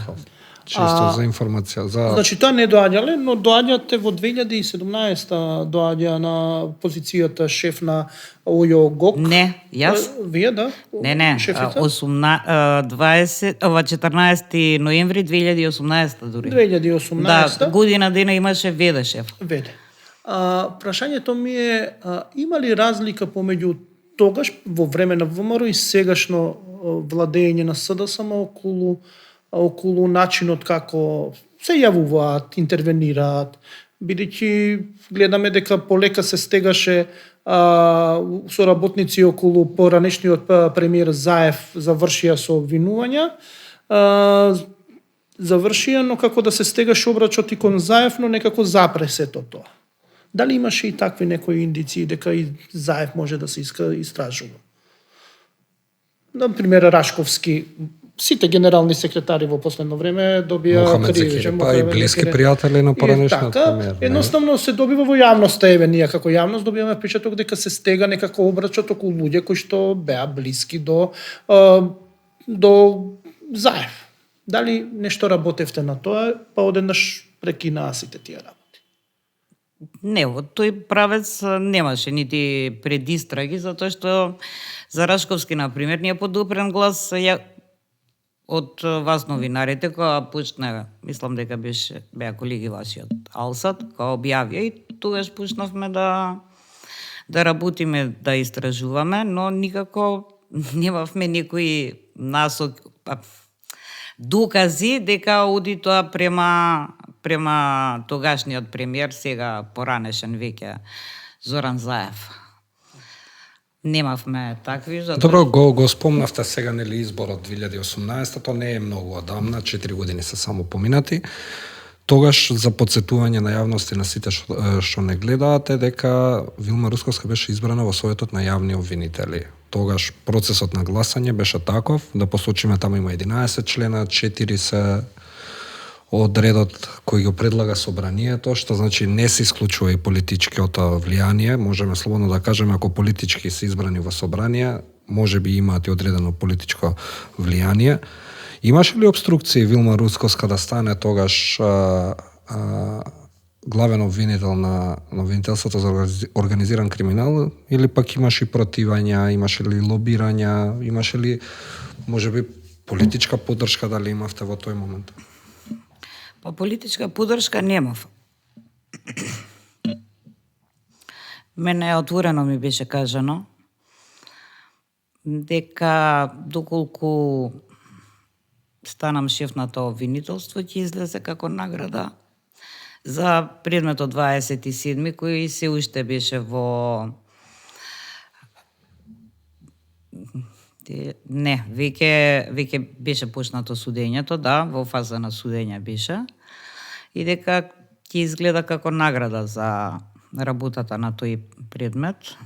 Чисто за информација. Значи тоа не доаѓале, но доаѓате во 2017 доаѓа на позицијата шеф на ОЈО ГОК. Не, јас? Вие, да? Не, Шефите? 14 ноември 2018 дури. 2018. Да, година дена имаше веде шеф. Веде. Прашањето ми е, има ли разлика помеѓу тогаш во време на ВМРО и сегашно владење на СДСМ околу начинот како се јавуваат, интервенираат, бидејќи гледаме дека полека се стегаше соработници околу поранешниот премиер Заев завршија со обвинувања, но како да се стегаше обрачот и кон Заев, но некако запре сето тоа. Дали имаше и такви некои индиции дека и Заев може да се истражува? Например, Рашковски, сите генерални секретари во последно време добија Мохамед Зекири, па и блиски пријатели на поранешниот премиер. Едноставно се добива во јавноста, ние како јавност добиваме впечаток дека се стега некако обрачот околу луѓе кои што беа блиски до Заев. Дали нешто работевте на тоа, па одеднаш прекинаа сите тие работи? Не, во тој правец немаше нити предистраги, затоа што за Рашковски, например, ние подупрен глас од вас новинарите, кога почна, мислам дека беа колеги ваши од Алсат, кога објавија и тогаш почнавме да работиме, да истражуваме, но никако немавме некои докази дека оди тоа према тогашниот премиер, сега поранешен веќе Зоран Заев. Немавме такви. Добро, го спомнавте сега, нели, изборот 2018, тоа не е многу одамна, 4 години се само поминати. Тогаш, за подсетување на јавност и на сите што не гледаате, дека Вилма Русковска беше избрана во Советот на јавни обвинители. Тогаш процесот на гласање беше таков, да посочиме, таму има 11 члена, 4 се од редот кој го предлага собранието, што значи не се исклучува и политичкиот влијание. Можеме слободно да кажеме, ако политички се избрани во собрание, може би имаат и одредено политичко влијание. Имаше ли обструкции Вилма Русковска да стане тогаш главен обвинител на обвинителството за организиран криминал, или пак имаше противања, имаше ли лобирања, имаше ли можеби политичка поддршка, дали имавте во тој момент? Па политичка поддршка немав. Мене отворено ми беше кажано дека доколку станам шеф на тоа обвинителство, ќе излезе како награда за предметот 27 кој се уште беше во не, веќе беше почнато судењето, да, во фаза на судење беше, и дека ќе изгледа како награда за работата на тој предмет.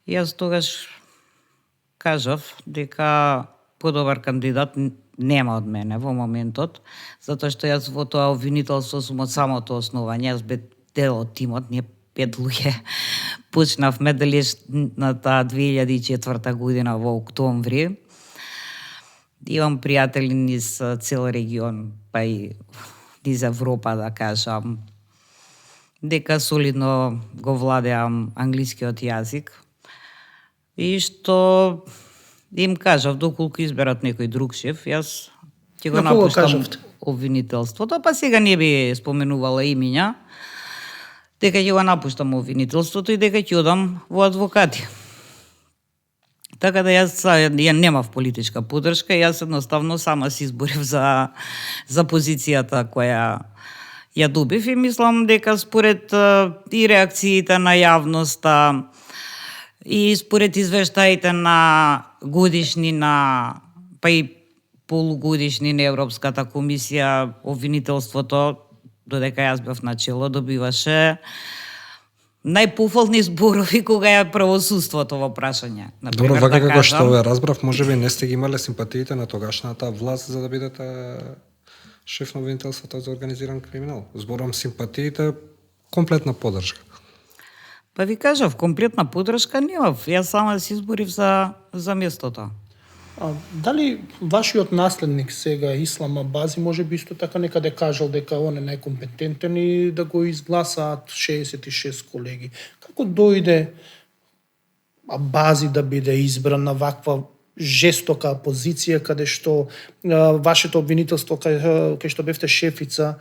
Јас тогаш кажав дека подобар кандидат нема од мене во моментот, затоа што јас во тоа обвинителство сум од самото основање, јас бев дел од тимот, ние 5 луѓе почнавме далечната 2004 година во октомври. Имам пријатели низ цел регион, па и низ Европа, да кажам, дека солидно го владеам англискиот јазик и што им кажав, доколку изберат некој друг шеф, јас ќе го На кого напуштам кажавте? обвинителството, па сега не би споменувала имиња, дека ќе го напуштам обвинителството и дека ќе одам во адвокати. Така да ја немав политичка поддршка, јас едноставно сама се изборив за позицијата која ја добив и мислам дека според и реакциите на јавноста и според извештаите на годишни па и полугодишни на Европската комисија, обвинителството, додека јас бев начело, добиваше најпофални зборови кога е правосудството во прашање. Добро, вака како што ве разбрав, можеби не сте ги имале симпатиите на тогашната власт за да бидете шеф на обвинителството за организиран криминал. Зборам симпатиите, комплетна поддршка. Па ви кажав, комплетна поддршка немав. Јас сама се изборив за местото. Дали вашиот наследник сега, Ислам Абази, може би исто така некаде кажал дека он е најкомпетентен и да го изгласаат 66 колеги. Како дојде Абази да биде избран на ваква жестока позиција, каде што вашето обвинителство, кај што бевте шефица,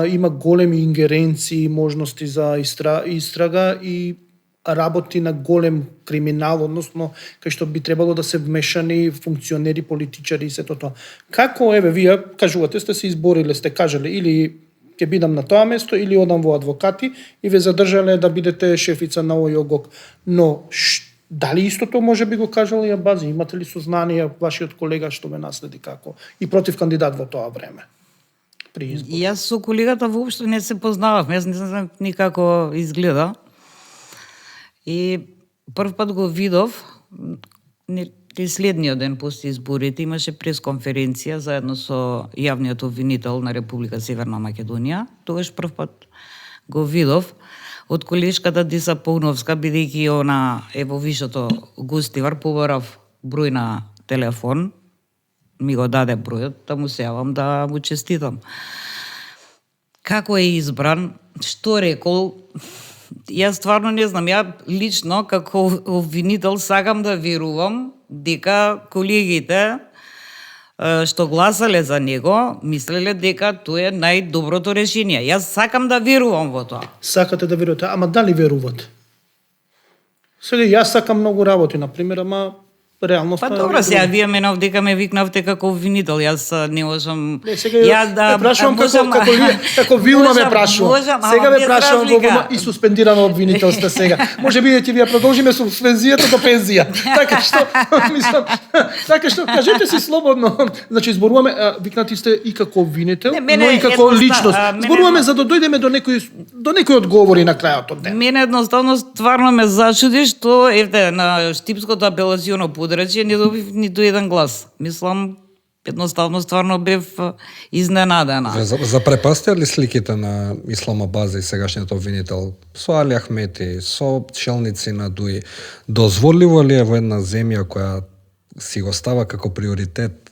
има големи ингеренции, можности за истрага и работи на голем криминал, односно кај што би требало да се вмешани функционери, политичари и сето тоа. Како, вие кажувате, сте се избориле, сте кажале или ќе бидам на тоа место или одам во адвокати и ве задржале да бидете шефица на ОЈОГОК. Но дали истото може би го кажал и Абази? Имате ли сознание вашиот колега што ме наследи како и против кандидат во тоа време? При избор. Јас со колегата воопшто не се познавав, јас не знам ни како изгледа. И прв пат го видов, следниот ден после изборите имаше пресконференција заедно со јавниот обвинител на Република Северна Македонија. Тогаш прв пат го видов од колешката Диса Пауновска, бидејќи она е во вишето гостивар, побарав број на телефон, ми го даде бројот, да му се јавам да му честитам. Како е избран, што рекол, јас стварно не знам. Ја лично, како обвинител, сакам да верувам дека колегите што гласале за него, мислеле дека тоа е најдоброто решение. Јас сакам да верувам во тоа. Сакате да верувате, ама дали верувате? Сега јас сакам многу работи, например, ама реално Па добро, сега вие мене дека ме викнавте како обвинител, јас не можам. Не, сега ја прашувам како Вилма ме прашува. Сега ме прашувам во и суспендирано обвинител сте сега. Може би ќе ви ја продолжиме суспензијата до пензија. Така што мислам, така што кажете си слободно. Значи зборуваме, викнати сте и како обвинител, но и како личност. Зборуваме за да дојдеме до некои одговори на крајот од ден. Мене едноставно стварно ме зачуди што на Штипското апелационо подрачје не добив ниту еден глас. Мислам, едноставно стварно бев изненадена. Запрепастија ли сликите на Ислам Абази, сегашниот обвинител, со Али Ахмети, со челници на ДУИ? Дозволиво ли е во една земја која си го става како приоритет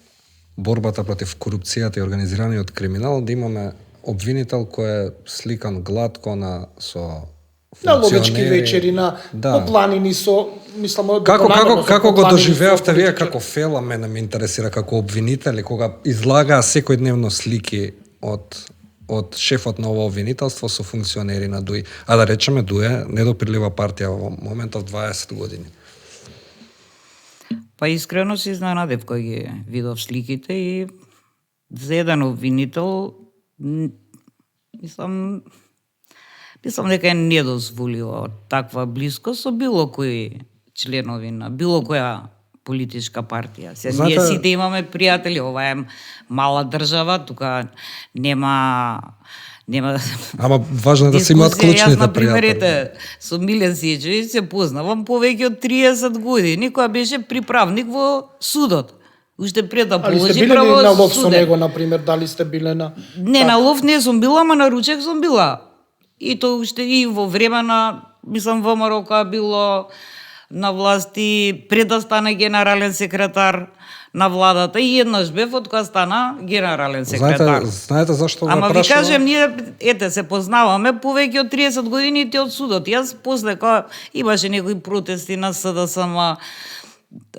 борбата против корупцијата и организираниот криминал, да имаме обвинител кој е сликан глатко со на ловечки вечери, на по планини со, мислам, како го доживеавте вие како фела, мене ме интересира како обвинители кога излагаа секојдневно слики од шефот на ова обвинителство со функционери на ДУИ. А да речеме ДУИ недопирлива партија во моментов 20 години. Па искрено се изненадев кога ги видов сликите и за еден обвинител мислам дека е недозволиво таква близкост со било кои членови на било која политичка партија. Ние сите имаме пријатели, ова е мала држава, тука нема Ама важно е да се имаат клучните пријатели. Со Милен Сечевиќ се познавам повеќе од 30 години, која беше приправник во судот. Уште пред да положи правосудие. Али сте биле на лов со суде. него, например, дали сте биле на... Не, на лов не сум била, ама на ручек сум била. И тоа уште и во време на мислам ВМРО кога било на власти пред да стане генерален секретар на владата и еднаш бев од кога стана генерален секретар. Знаете зашто Ама ве ви прашувам? кажем, ние се познаваме повеќе од 30 години и ти од судот. Јас после кога имаше некои протести на СДСМ,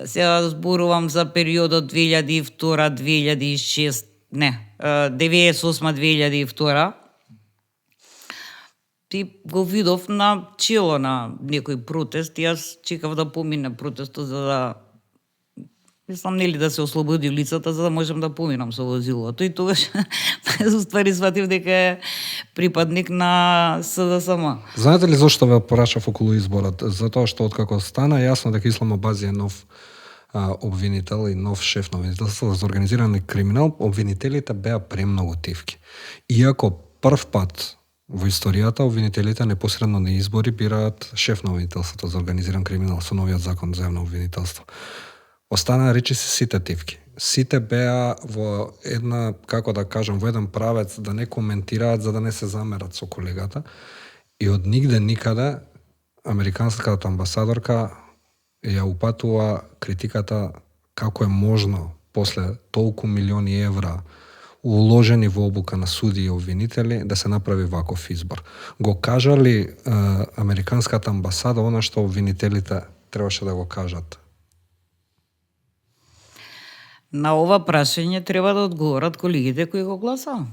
сега зборувам за периодот 2002-2006, не, 98-2002, ти го видов на чело на некој протест, јас чекав да помине протестот за да мислам нели да се ослободи лицата за да можам да поминам со возилото и тогаш уствари сватив дека е припадник на СДСМ. Знаете ли зашто ве порачав околу изборот? Затоа што откако стана јасно дека Исламабази е нов обвинител и нов шеф на обвинителство за организиран криминал, обвинителите беа премногу тивки. Иако прв пат во историјата обвинителите непосредно на избори бираат шеф на обвинителството за организиран криминал со новиот закон за јавно обвинителство. Останаа речиси сите тивки. Сите беа во една, како да кажам, во еден правец да не коментираат за да не се замерат со колегата. И од нигде никаде американската амбасадорка ја упатува критиката како е можно после толку милиони евра уложени во обука на суди и обвинители да се направи ваков избор. Го кажа ли американската амбасада она што обвинителите требаше да го кажат? На ова прашање треба да одговорат колегите кои го гласаа.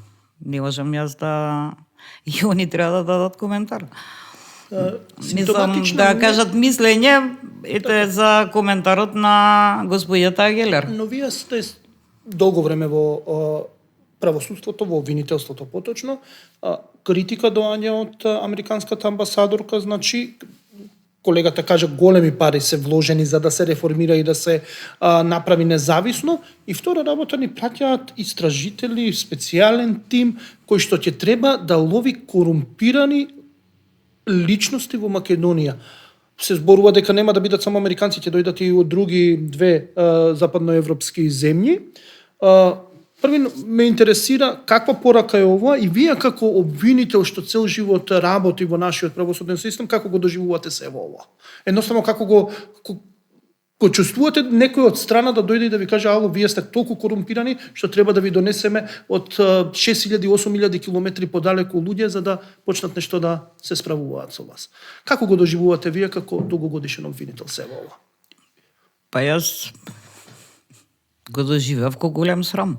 Не можам јас да... И они треба да дадат коментар. Мислам да кажат мислење, ете за коментарот на господјата Агелер. Но вие сте долго време во правосудството, во обвинителството поточно. Критика доаѓа од американската амбасадорка, значи колегата кажа големи пари се вложени за да се реформира и да се направи независно. И втора работа ни праќаат истражители, специјален тим кој што ќе треба да лови корумпирани личности во Македонија. Се зборува дека нема да бидат само американци, ќе дојдат и од други две западноевропски земји. Први ме интересира каква порака е ова и вие како обвинител што цел живот работи во нашиот правосуден систем, како го доживувате се во ова? Едноставно како го чувствувате некој од страна да дојде и да ви каже ало, вие сте толку корумпирани што треба да ви донесеме од 6000-8000 километри подалеку луѓе за да почнат нешто да се справуваат со вас. Како го доживувате вие како долгогодишен обвинител се во ова? Па јас го доживеав ко голем срам.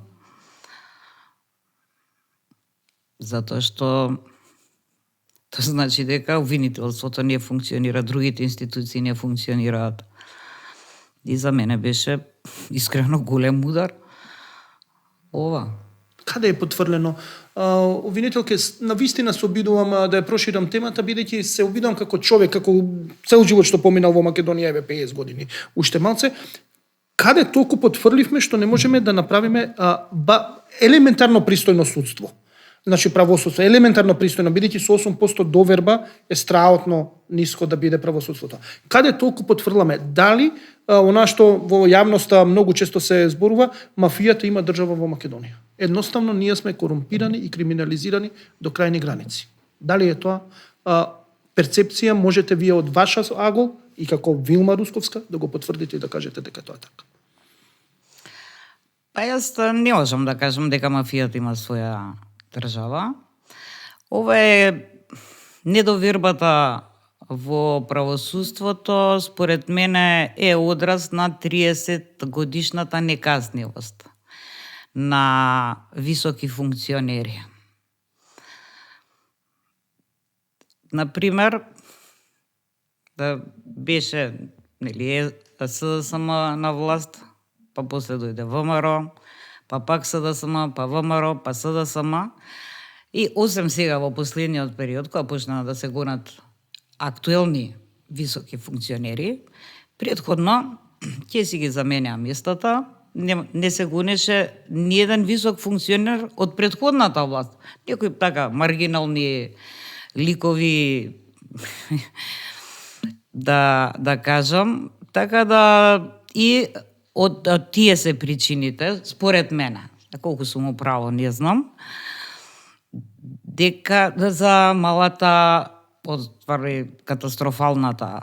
Затоа што тоа значи дека обвинителството не функционира, другите институции не функционираат. И за мене беше искрено голем удар ова. Каде е потврлено? Обвинителке, навистина се обидувам да ја проширам темата, бидејќи се обидувам како човек, како цел живот што поминал во Македонија, еве 50 години, уште малце. Каде толку потврливме што не можеме да направиме елементарно пристојно судство? Значи правосудство елементарно пристојно, бидејќи со 8% доверба е страотно ниско да биде правосудството. Каде толку потврламе? Дали она што во јавноста многу често се зборува, мафијата има држава во Македонија? Едноставно ние сме корумпирани и криминализирани до крајни граници. Дали е тоа перцепција, можете вие од ваша агол и како Вилма Русковска да го потврдите и да кажете дека тоа е така? Па јас не можам да кажам дека мафијата има своја држава. Ова е недовербата во правосудството, според мене е одраз на 30 годишната неказнивост на високи функционери. Например, да беше СДСМ на власт, па после дојде ВМРО, па пак СДСМ, па ВМРО, па СДСМ. И осем сега во последниот период, кога почнаа да се гонат актуелни високи функционери, претходно ќе си ги заменеа местата, не се гонеше ниеден висок функционер од претходната власт. Некои така маргинални ликови да кажам, така да и од тие се причините, според мене, колку сум управо не знам, дека за малата оствари катастрофалната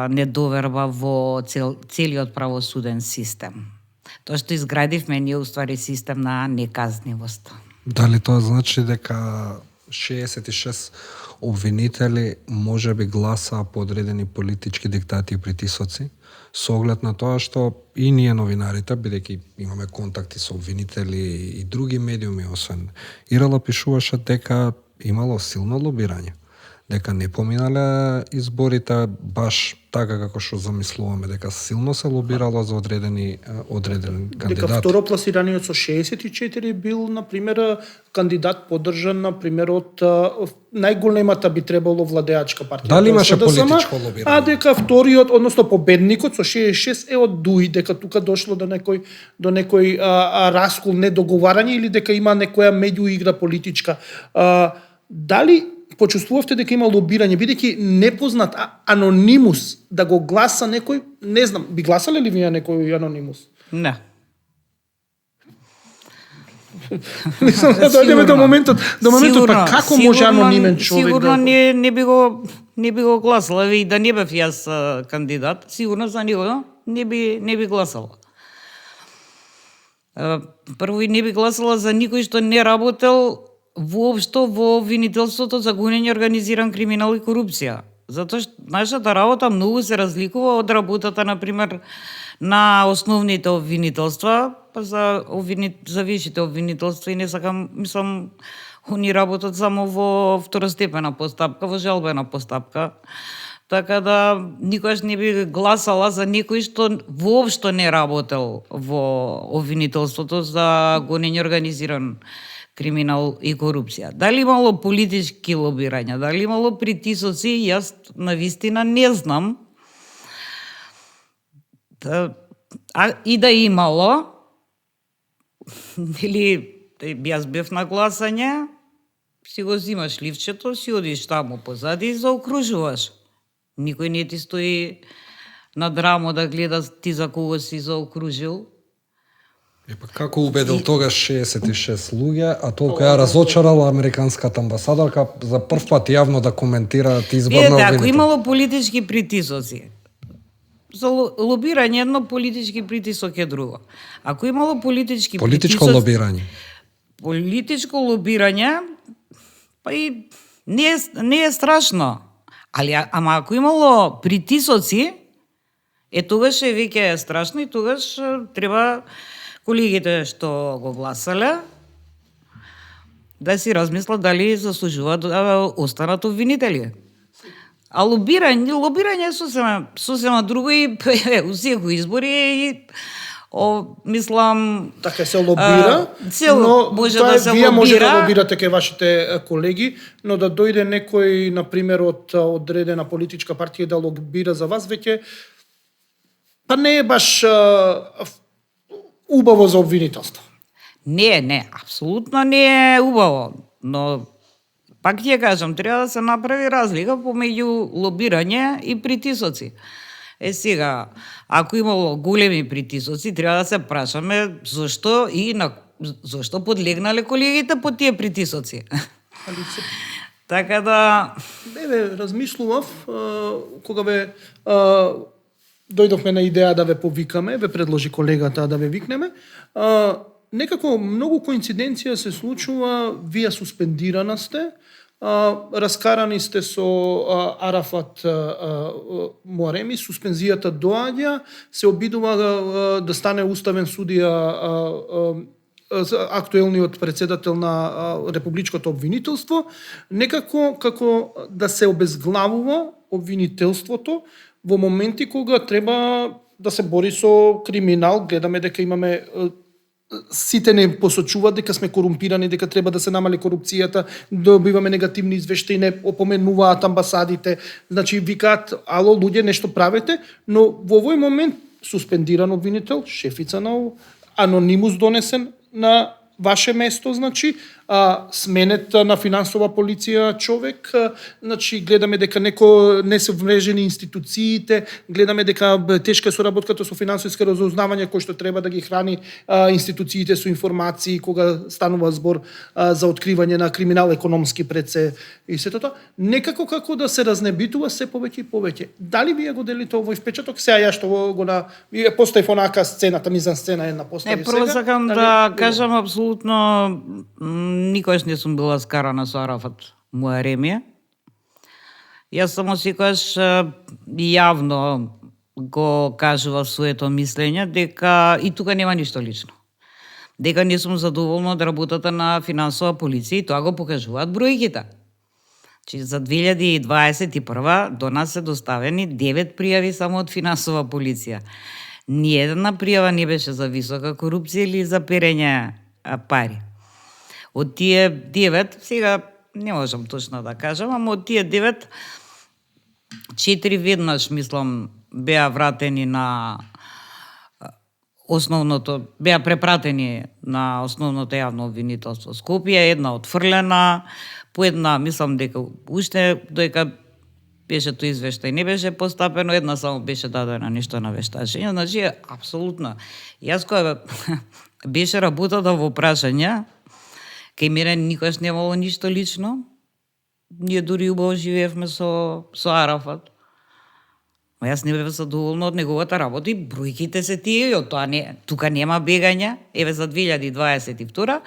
недоверба во целиот правосуден систем. Тоа што изградивме ние уствари систем на неказнивост. Дали тоа значи дека 66 обвинители може би гласаа по одредени политички диктати и притисоци, со оглед на тоа што и ние новинарите, бидејќи имаме контакти со обвинители и други медиуми, освен Ирала, пишуваше дека имало силно лобирање, дека не поминале изборите баш така како што замислуваме, дека силно се лобирало за одреден кандидат. Дека второпласираниот со 64 бил, например, кандидат поддржан, например, од најголемата би требало владеачка партија. Дали имаше СДСМ, политичко лобирање? А дека вториот, односно победникот со 66 е од ДУИ, дека тука дошло до некој раскол, недоговарање или дека има некоја меѓуигра политичка. Дали почувствувавте дека има лобирање, бидејќи непознат анонимус да го гласа некој, не знам, би гласале ли вие некој анонимус? Не. Мислам да дојдеме до моментот, па како може анонимен човек сигурно да... не би го гласала, и да не бев јас кандидат, сигурно за него не би гласала. Прво и не би гласала за никој што не работел воопшто во обвинителството за гонење организиран криминал и корупција. Затоа што нашата работа многу се разликува од работата, например, на основните обвинителства, па за висшите обвинителства и не сакам, мислам, они работат само во второстепена постапка, во жалбена постапка. Така да никогаш не би гласала за некој што воопшто не работел во обвинителството за гонење организиран криминал и корупција. Дали имало политички лобирања, дали имало притисоци, јас навистина не знам. И да имало, или јас бев на гласање, си го зимаш ливчето, си одиш таму позади и заокружуваш. Никој не ти стои на драмо да гледа ти за кого си заокружил. Епа како убедил тогаш 66 луѓе, а толку ја разочарала американската амбасадорка за прв пат јавно да коментираат избор на обвинител? Ако имало политички притисоци, за лобирање едно, политички притисок е друго. Ако имало политичко лобирање. Политичко лобирање, па и не е страшно. Ама ако имало притисоци, тогаш е веќе страшно и тогаш треба колегите што го гласале да си размислат дали заслужуваат да останат обвинители. А лобирање е сосема друго и у секој избори и мислам... Така се лобира, но може да се вие лобира. може да лобирате кај вашите колеги, но да дојде некој, например, од одредена политичка партија да лобира за вас, веќе па не е баш убаво за обвинителство. Не, апсолутно не е убаво, но пак ќе кажам, треба да се направи разлика помеѓу лобирање и притисоци. Сега, ако имало големи притисоци, треба да се прашаме зашто подлегнале колегите под тие притисоци. Така да... Размислував, кога дојдовме на идеја да ве повикаме, ве предложи колегата да ве викнеме, некако многу коинциденција се случува, вие суспендирана сте, раскарани сте со Арафат Муареми, суспензијата доаѓа, се обидува да стане уставен судија актуелниот председател на Републичкото обвинителство, некако како да се обезглавува обвинителството во моменти кога треба да се бори со криминал. Гледаме дека имаме сите не посочуваат дека сме корумпирани, дека треба да се намали корупцијата, добиваме негативни извештаи, не опоменуваат амбасадите, значи викаат, ало, луѓе, нешто правете, но во овој момент суспендиран обвинител, шефица на анонимус донесен на ваше место, значи, сменет на финансова полиција човек, значи гледаме дека не се вмрежени институциите, гледаме дека тешка е соработката со финансиска разузнавање кој што треба да ги храни институциите со информации кога станува збор за откривање на криминал економски пред се и сето тоа. Некако како да се разнебитува се повеќе и повеќе. Дали вие го делите овој впечаток? Сега ја што го вие поставив онака сцената, мизан сцена една поставив сега. Прво сакам да кажам апсолутно никогаш не сум била скарана со Арафат Муаремија. Јас само секогаш јавно го кажував своето мислење дека и тука нема ништо лично. Дека не сум задоволна од работата на финансова полиција и тоа го покажуваат бројките. Че за 2021 до нас се доставени 9 пријави само од финансова полиција. Ниедна пријава не беше за висока корупција или за перење пари. Од тие 9, сега не можам точно да кажам, ама од тие 9, 4 веднаш, мислам, беа вратени на основното, беа препратени на основното јавно обвинителство Скопје, една отфрлена, по една, мислам дека уште доека беше тој извештај не беше постапено, една само беше дадена нешто на вештачење, значи апсолутно. Јас кога беше работата во прашање, кај мене никогаш немало ништо лично. Ние дури убаво живеевме со Арафат. Ма јас не бев задоволна од неговата работа и бројките се тие, од тоа тука нема бегање. Еве за 2022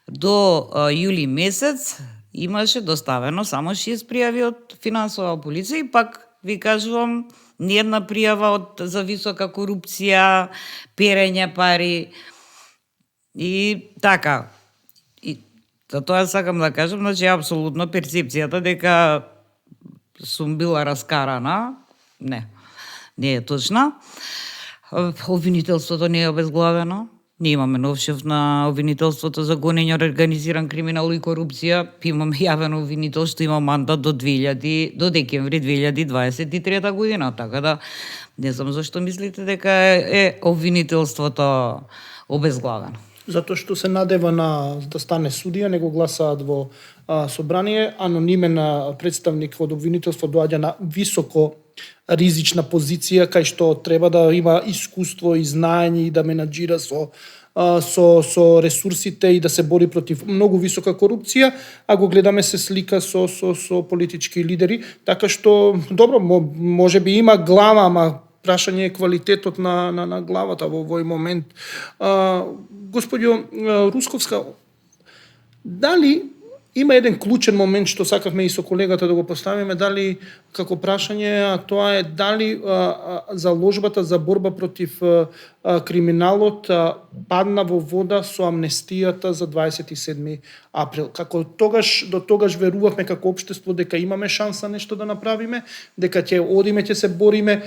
до јули месец имаше доставено само 6 пријави од финансова полиција и пак ви кажувам ниедна пријава за висока корупција, перење пари и така. И за тоа сакам да кажам, значи апсолутно перцепцијата дека сум била раскарана, не е точна. Обвинителството не е обезглавено. Ние имаме нов шеф на обвинителството за гонење организиран криминал и корупција. Имаме јавен обвинител што има мандат до декември 2023 година. Така да не знам зашто мислите дека е обвинителството обезглавено. Затоа што се надева да стане судија, него гласаат во собрание, анонимен представник од обвинителство доаѓа на високо ризична позиција, кај што треба да има искуство и знаење и да менаџира со ресурсите и да се бори против многу висока корупција, а го гледаме се слика со политички лидери, така што добро, може би има глава, ама прашање е квалитетот на главата во овој момент. Господјо Русковска, дали има еден клучен момент што сакавме и со колегата да го поставиме, дали како прашање, а тоа е дали заложбата за борба против криминалот падна во вода со амнестијата за 27 април. До тогаш верувавме како општество дека имаме шанса нешто да направиме, дека ќе се бориме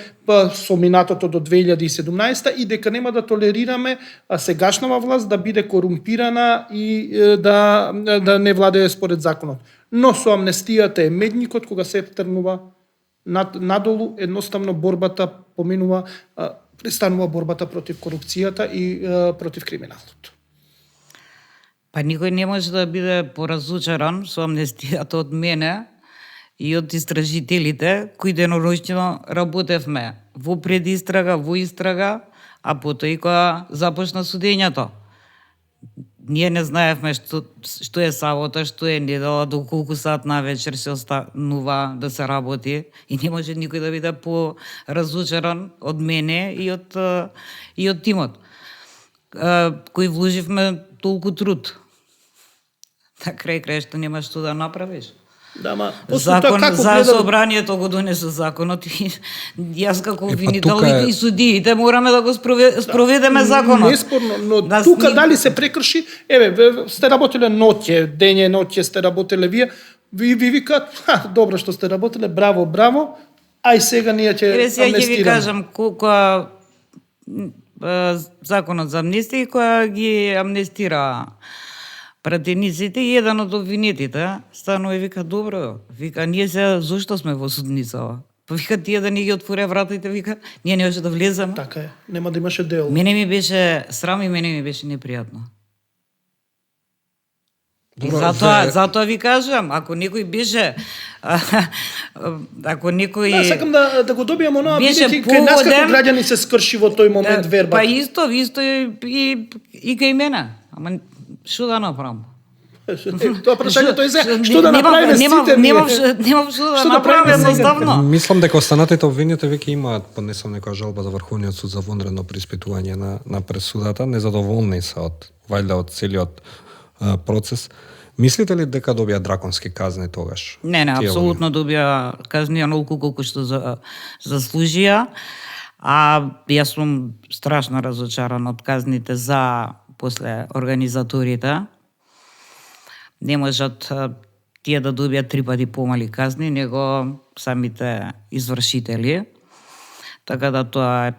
со минатото до 2017 и дека нема да толерираме сегашнава власт да биде корумпирана и да не владее според законот. Но со амнестијата е медникот кога се трнува надолу, едноставно борбата престанува борбата против корупцијата и против криминалот. Па никој не може да биде поразучаран со амнестијата од мене и од истражителите кои деноночно работевме во предистрага, во истрага, а потоа и кога започна судењето. Ние не знаевме што е сабота, што е недела, до колку сат на вечер се останува да се работи и не може никој да биде поразучаран од мене и од тимот кој вложивме толку труд. На крај што нема што да направиш. Да, ма, закон за собранието го донесе законот и јас како обвинител и судиите мораме да го спроведеме законот. Неспорно, но тука дали се прекрши, сте работеле ноќе, дење ноќе сте работеле вие викаат, добро што сте работеле, браво, ај сега ние ќе амнестираме. Сега ќе ви кажам колку законот за амнестија која ги амнестира пратениците и еден од обвинетите станува и вика, добро, вика, ние се зошто сме во судницава? Па вика, тие да ни ги отворе вратите, вика, ние не може да влеземе. Така е, нема да имаше дел. Мене ми беше срам и мене ми беше непријатно. И Добро, затоа ви кажам, ако некој беше ако некој Да, сакам да го добијам онаа, беше бидејќи кај нас како поводен, граѓани се скрши во тој момент вербата. Па исто и кај мене. Ама што да направам? Тоа прашањето е за што да направиме сите ние. Немам што да Што да направам правиме сега? едноставно. Мислам дека останатите обвинети веќе имаат поднесена некоја жалба за Врховниот суд за вонредно преиспитување на пресудата, незадоволни се од вајда од целиот процес. Мислите ли дека добија драконски казни тогаш? Не, Тие апсолутно добија казни онолку колку што заслужија. А јас сум страшно разочаран од казните за после организаторите. Не можат тие да добијат 3 пати помали казни, него самите извршители. Така да тоа е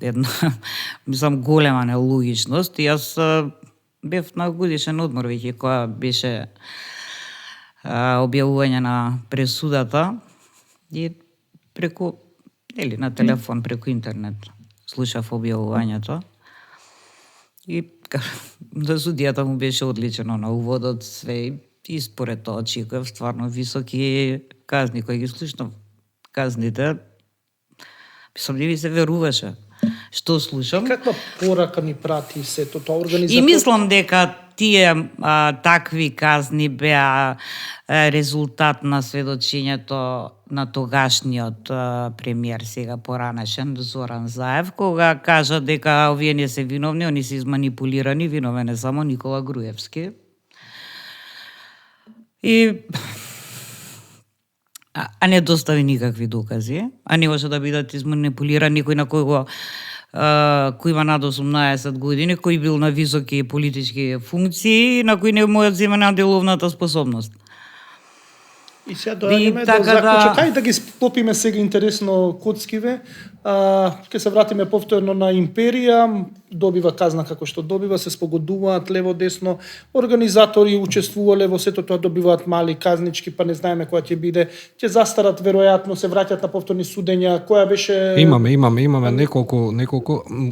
една, мислам, голема нелогичност. И јас бев на годишен одмор веќе која беше објавување на пресудата и преку или на телефон, преку интернет слушав објавувањето. И да судијата му беше одличено на уводот све и според тоа очекував стварно високи казни кои ги слушнав. Казните, мислам, не ви се веруваше. Што слушам? Каква порака ни прати сето тоа организатор? И мислам дека тие такви казни беа резултат на сведочењето на тогашниот премиер, сега поранешен, Зоран Заев, кога кажа дека овие не се виновни, они се изманипулирани, виновен е само Никола Груевски. И а не достави никакви докази, а не може да бидат изманипулирани некој на кој има над 18 години, кој бил на високи политички функции, на кој не му е земена деловната способност. И сега доаѓаме до така заклучок. Ајде да ги склопиме сега интересно коцкиве. Ке се вратиме повторно на империја, добива казна како што добива, се спогодуваат лево десно, организатори учествувале во сето тоа, добиваат мали казнички, па не знаеме која ќе биде, ќе застарат веројатно, се враќаат на повторни судења, која беше Имаме неколку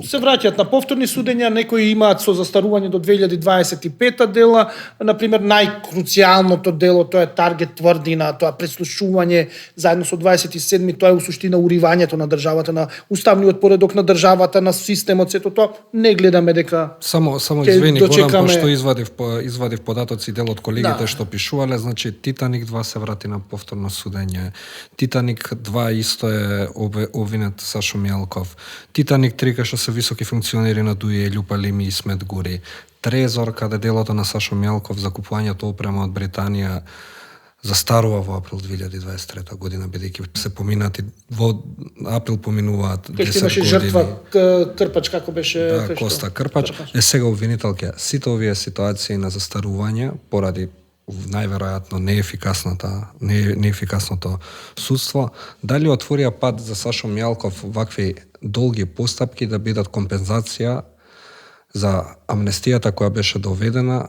се враќаат на повторни судења, некои имаат со застарување до 2025 дела, например најкруцијалното дело, тоа е Таргет Тврдина, тоа преслушување заедно со 27-ми, тоа е у суштина уривањето на државата, на уставниот поредок на државата, на системот, сето тоа. Не гледаме дека Само ќе извини, дочекаме- Горан, пошто извадив податоци дел од колегите Да. што пишувале, значи Титаник 2 се врати на повторно судење. Титаник 2 исто е обвинет Сашо Мјалков. Титаник 3 кај што се високи функционери на ДУИ, Љупа Лими и Смет Гури. Трезор, каде делото на Сашо Мјалков за купувањето опрема од Британија застарува во април 2023 година, бидејќи се поминати во април поминуваат 10 кај што имаше години. жртва Крпач, како беше Да, кај што? Коста Крпач е сега обвинителка. Сите овие ситуации на застарување поради најверојатно неефикасното судство, дали отворија пат за Сашо Мјалков вакви долги постапки да бидат компензација за амнестијата која беше доведена,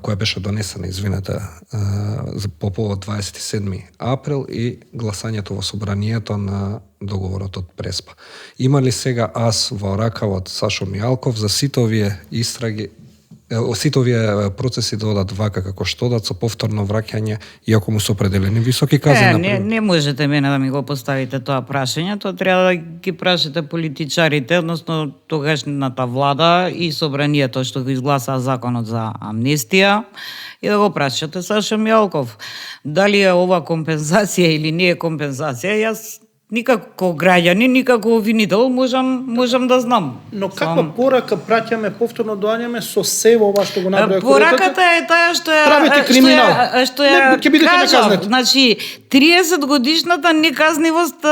која беше донесена, по повод 27 април и гласањето во собранието на договорот од Преспа. Има ли сега ас во ракавот Сашо Мјалков за сите овие истраги, сите овие процеси да одат вака како што одат со повторно враќање, иако му се определени високи казни? Не можете мене да ми го поставите тоа прашање, тоа треба да ги прашате политичарите, односно тогашната влада и собранието што го изгласаа законот за амнестија, и да го прашате Сашо Мјалков. Дали е ова компензација или не е компензација, јас никако граѓанин, никако обвинител можам да знам. Но каква порака праќаме повторно доаѓаме со се ова што го наброја Пораката е таа што ја правите криминал. Што ја ќе бидете кажав. наказнети. Значи 30 годишната неказнивост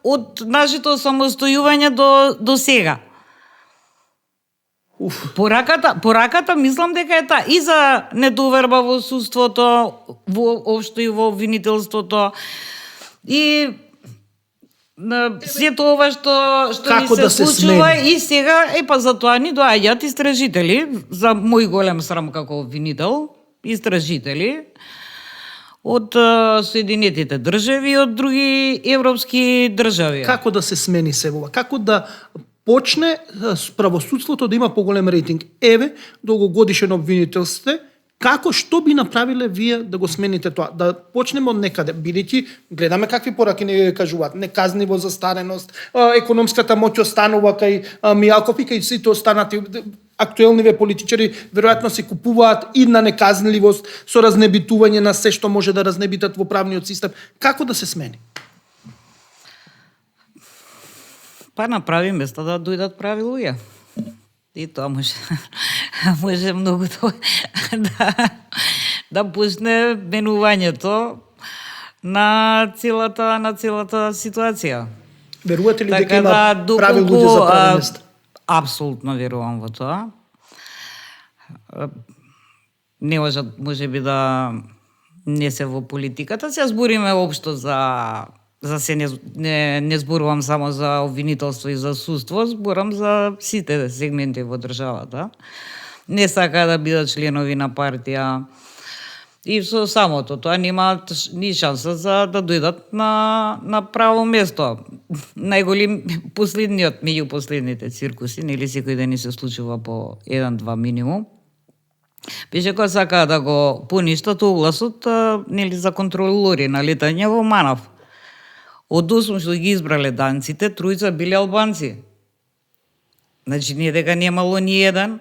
од нашето самостојување до сега. Пораката мислам дека е таа и за недоверба во судството, воопшто и во обвинителството. И сето ова што Како ни се да се случува смени? и сега, за тоа ни доаѓаат истражители, за мој голем срам како обвинител, истражители од Соединетите држави и од други европски држави. Како да се смени се ова? Како да почне правосудството да има поголем рейтинг? Еве, долгогодишен обвинител сте, Како, што би направиле вие да го смените тоа? Да почнеме од некаде, бидејќи гледаме какви пораки ни кажуваат, неказниво застареност, економската моќ останува кај Мијалков и кај сите останати актуелниве политичари веројатно се купуваат и на неказнливост со разнебитување на се што може да разнебитат во правниот систем. Како да се смени? Па направи место да дојдат прави луѓе. И тоа може може многу да пусне менувањето на целата ситуација. Верувате ли дека Така има да, прави луѓе за прави места? Апсолутно верувам во тоа. Не може би да не се во политиката. Се збориме општо за се не зборувам само за обвинителство и за судство, зборам за сите сегменти во државата. Не сака да бидат членови на партија и со самото тоа немаат ни шанса за да дојдат на право место. Најголем последниот меѓу последните циркуси, нели секој ден ни се случува по 1-2 минимум. Беше кога сака да го поништат огласот нели за контролори на летање во Манав. Од 8 што ги избрале данците, 3 биле албанци. Значи не дека немало ни еден,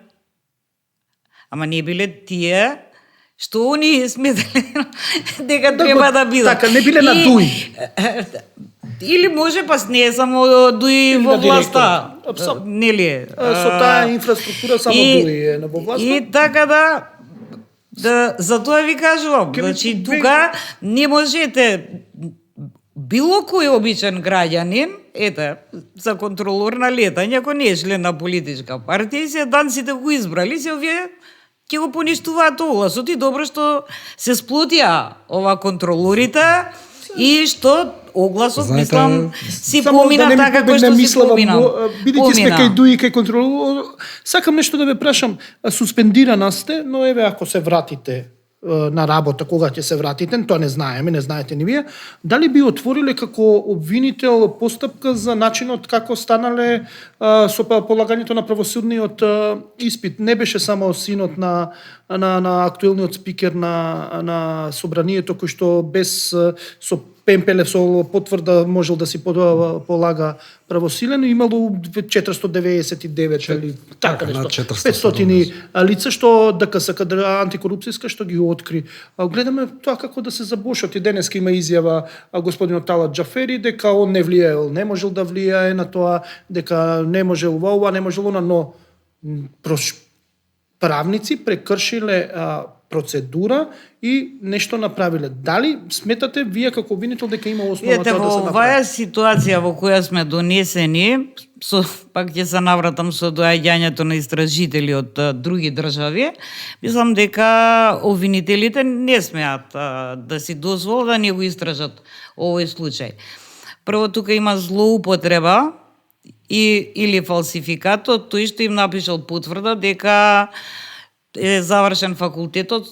ама не биле тие што они сметале дека треба да бидат. Така, не биле на дуј. Или може па не е само дуј во власта. Нели? Со таа инфраструктура само дуј е во власта. И така да за тоа ви кажувам. Значи тука не можете било кој обичен граѓанин, за контролор на летање, ако не е член на политичка партија, и се данците го избрали, се овие ќе го поништуваат огласот и добро што се сплотија ова контролорите и што огласот, мислам, си помина така кој што си помина. Бидејќи сме кај дуи, кај контрол, сакам нешто да ве прашам. Суспендирана сте, но еве ако се вратите на работа, кога ќе се вратите, тоа не знаеме, не знаете ни вие, дали би отвориле како обвинител постапка за начинот како станале со полагањето на правосудниот испит? Не беше само синот на актуелниот спикер на собранието кој што без со Пемпелев со потврда можел да си полага правосилен, имало 499 или така нешто, 500 лица што ДКСК, антикорупцијска, што ги откри. Гледаме тоа како да се забошат. И денеска има изјава господинот Талат Џафери дека он не влијаел, не можел да влијае на тоа, дека не можел ова, не можел она, но правници прекршиле процедура и нешто направиле. Дали сметате вие како обвинител дека има основа тоа да се направи? Во оваа ситуација во која сме донесени, пак ќе се навратам со доаѓањето на истражители од други држави, мислам дека обвинителите не смеат да си дозволат да не го истражат овој случај. Прво, тука има злоупотреба или фалсификатот, тој што им напишал потврда дека е завршен факултетот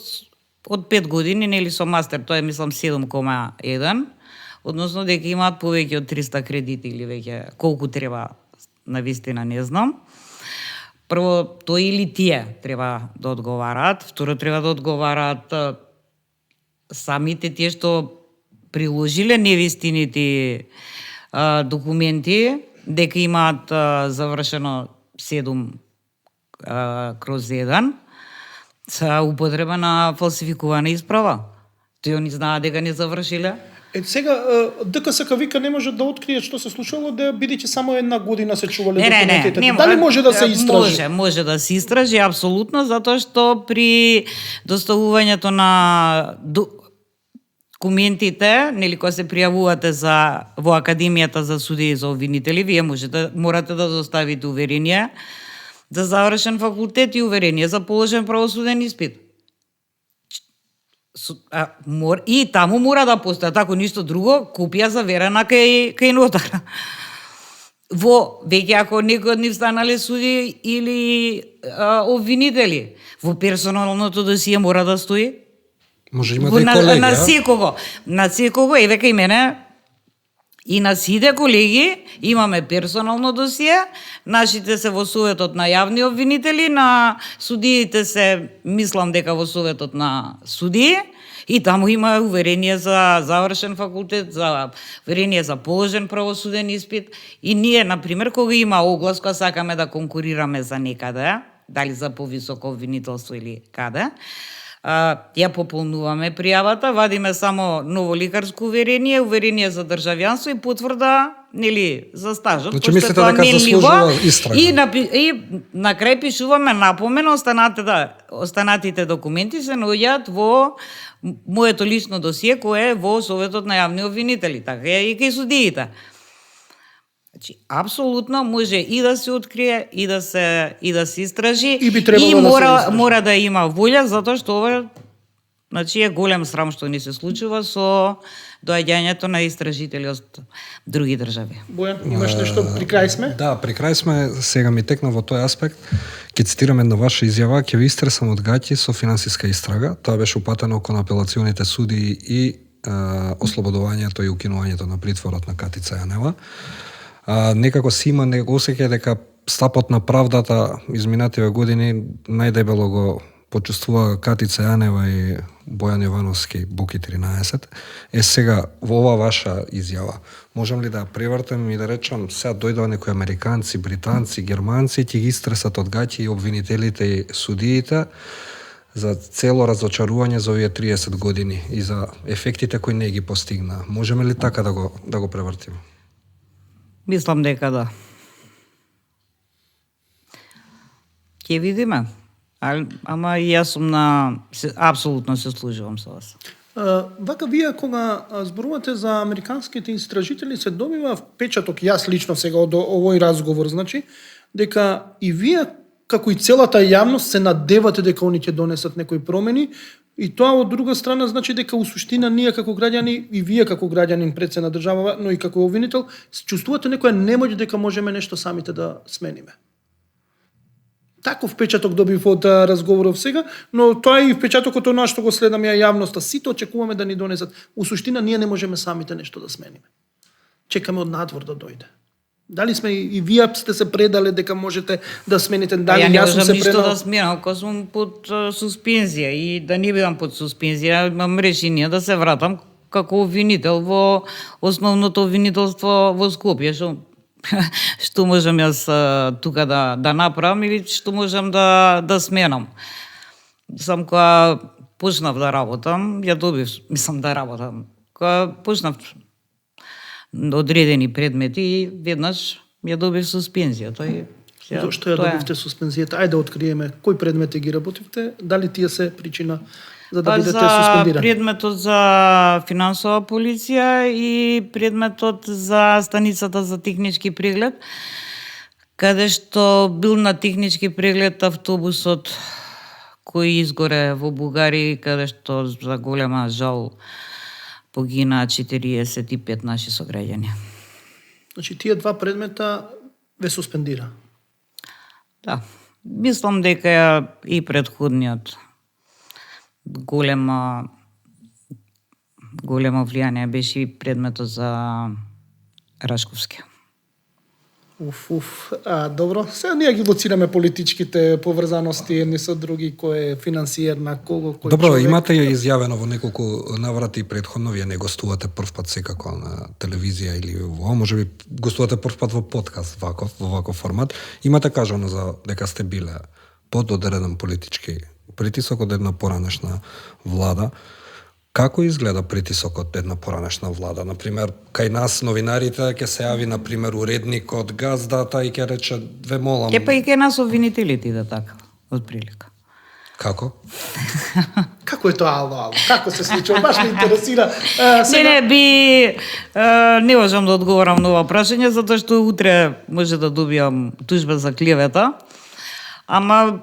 од 5 години, нели со мастер, тоа е мислам 7,1, односно дека имаат повеќе од 300 кредити или веќе колку треба, навистина не знам. Прво, тој или тие треба да одговараат, второ треба да одговараат самите тие што приложиле невистините документи, дека имаат завршено 7/1, за употреба на фалсификувана исправа. Тој они знаат дека не завршиле. Сега ДКСК вика не може да открие што се случило, да бидејќи само 1 година се чувале документите. Дали може да се истражи? Може да се истражи апсолутно, затоа што при доставувањето на документите, нели кога се пријавувате во Академијата за судии и за обвинители, вие морате да доставите уверение за завршен факултет и уверение за положен правосуден испит. И таму мора да постои, ако ништо друго, копија заверена кај нотар. Веќе ако некој од нив станале суди или обвинители, во персоналното досие мора да стои. Може имате и колеги, на секого, еве кај мене И на сите колеги имаме персонално досие, нашите се во советот на јавни обвинители, на судиите се, мислам дека во советот на судии, и таму има уверение за завршен факултет, за уверение за положен правосуден испит. И ние, например, кога има оглас, кога сакаме да конкурираме за некаде, дали за повисоко обвинителство или каде, ја пополнуваме пријавата, вадиме само ново лекарско уверение, уверение за државјанство и потврда, нели, за стажот, Значи мислите дека заслужува истрага. И на крај пишуваме напомена, останатите документи се наоѓаат во моето лично досие кое е во Советот на јавни обвинители, така и кај судиите. Значи, апсолутно може и да се открие, и да се истражи, И би требало да се истражи. мора да има волја, затоа што ова, значи, е голем срам што ни се случува со доаѓањето на истражители од други држави. Бојан, имаш нешто, при крај сме? Да, при крај сме, сега ми текна во тој аспект. Ќе цитирам една ваша изјава: ќе ви истресам од гаќи со финансиска истрага. Тоа беше упатено кон апелационите суди и ослободувањето и укинувањето на притворот на Катица Јанева. Некако си има осеќај дека стапот на правдата изминативе години најдебело го почувствува Катица Јанева и Бојан Јовановски, Буки 13. Сега, во ова ваша изјава, можам ли да превртам и да речам, сега дојдоа некои американци, британци, германци, ќе ги истресат од гаќи и обвинителите и судиите за цело разочарување за овие 30 години и за ефектите кои не ги постигна. Можеме ли така да го превртиме? Мислам дека да. Ќе видиме. Ама и јас сум апсолутно се служувам со вас. Вака, вие кога зборувате за американските истражители, се добива впечаток, јас лично сега од овој разговор, значи, дека и вие, како и целата јавност, се надевате дека они ќе донесат некои промени, и тоа од друга страна значи дека у суштина ние како граѓани и вие како граѓанин пред се на држава, но и како обвинител, чувствувате некоја немоќ дека можеме нешто самите да смениме. Таков впечаток добив од разговоров сега, но тоа е и впечатокот од што го следам ја јавноста. Сите очекуваме да ни донесат. У суштина ние не можеме самите нешто да смениме. Чекаме од надвор да дојде. Дали сме и вие сте се предале дека можете да смените, дали ја не јас сум можам се ништо предал? да сменам, кога сум под суспензија и да не бидам под суспензија, имам решение да се вратам како обвинител во основното обвинителство во Скопје, што можам јас тука да направам или што можам да сменам. Сам кога почнав да работам, ја добив, мислам да работам, кога почнав одредени предмети и веднаш ја добив суспензија. Зошто ја добивте суспензијата? Ајде да откриеме кои предмети ги работивте, дали тие се причина за да бидете суспендирани? За предметот за финансова полиција и предметот за станицата за технички преглед, каде што бил на технички преглед автобусот кој изгоре во Бугарија, каде што за голема жал погинаа 45 наши сограѓани. Значи тие два предмета ве суспендира. Да, мислам дека и предходниот големо влијание беше и предметот за Рашковски. Добро. Сега ние ги лоцираме политичките поврзаности едни со други, кој е финансиер на кого, кој Добро, човек. имате ја изјавено во неколку наврати предходно, вие не гостувате првпат секако на телевизија или во, можеби гостувате првпат во подкаст во ваков формат. Имате кажано за дека сте биле под одреден политички притисок од една поранешна влада. Како изгледа притисокот од една поранешна влада? Например, кај нас новинарите ќе се јави, например, уредник од газдата и ќе рече: "Ве молам." Па и кај нас обвинителите да така, од прилика. Како? Како е тоа, ало? Како се случува? Баш ме интересира. Не можам да одговорам на ова прашање, затоа што утре може да добијам тужба за клевета. Ама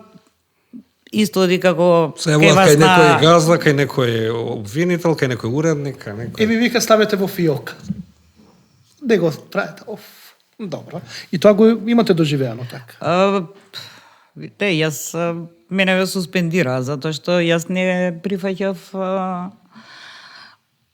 исто оди како Се јавуваат кај некој газда, кај некој обвинител, кај некој уредник, кај некој... ви вика ставете во фиок. Де го правите? Добро. И тоа го имате доживеано така? Јас мене ме суспендира, затоа што јас не прифаќав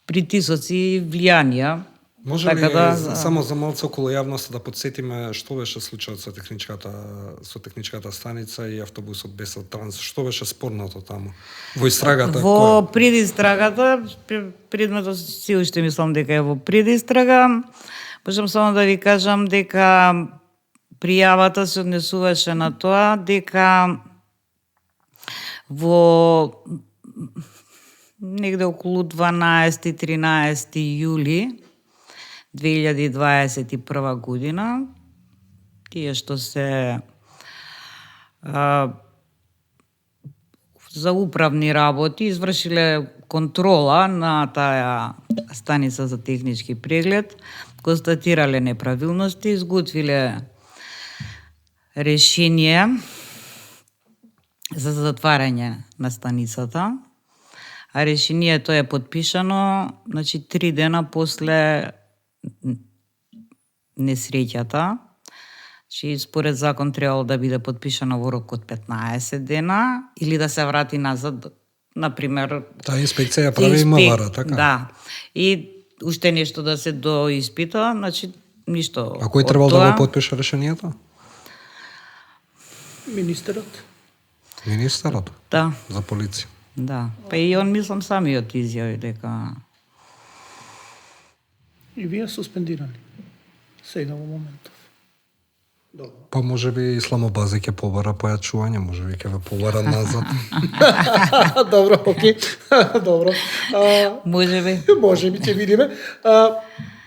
притисоци и влијанија Може Така ли да, само за малце околу јавноста да подсетиме што беше случајот со техничката станица и автобусот без транс? Што беше спорното таму? Во истрагата? Во предистрагата, предметот си уште мислам дека е во предистрага. Можам само да ви кажам дека пријавата се однесуваше на тоа дека во негде околу 12-13 јули 2021 година тие што се за управни работи извршиле контрола на таа станица за технички преглед, констатирале неправилности, изготвиле решение за затварање на станицата, а решението е подпишано 3 дена после несреќата. Според закон требало да биде подпишано во рок од 15 дена или да се врати назад, например... Таа инспекција прави МВР, така? Да. И уште нешто да се доиспита, ништо. А кој требало да го подпише решението? Министерот. Министерот? Да. За полиција? Да. Па и он, мислам, самиот изјави дека... И вие суспендирани. Сега во моментов. Добро. Па може би Исламобази ќе побара појачување, може би ќе ве побара назад. Добро, окей. Добро. Може би. Може би, ќе видиме.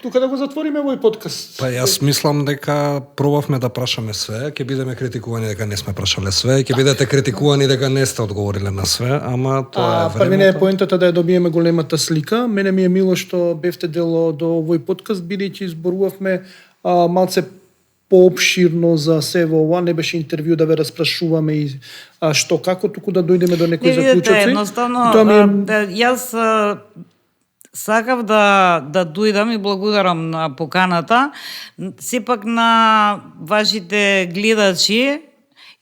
Тука да го затвориме овој подкаст. Па јас мислам дека пробавме да прашаме све, ќе бидеме критикувани дека не сме прашале све, ќе бидете критикувани дека не сте одговориле на све, ама тоа е времето. Први не е поентата да ја добиеме големата слика. Мене ми е мило што бевте дел од овој подкаст, бидејќи зборувавме малце поопширно за се во ова, не беше интервју да ве распрашуваме и што како, туку да дојдеме до некои заклучоци. Едноставно, јас сакав да дојдам и благодарам на поканата. Сепак на вашите гледачи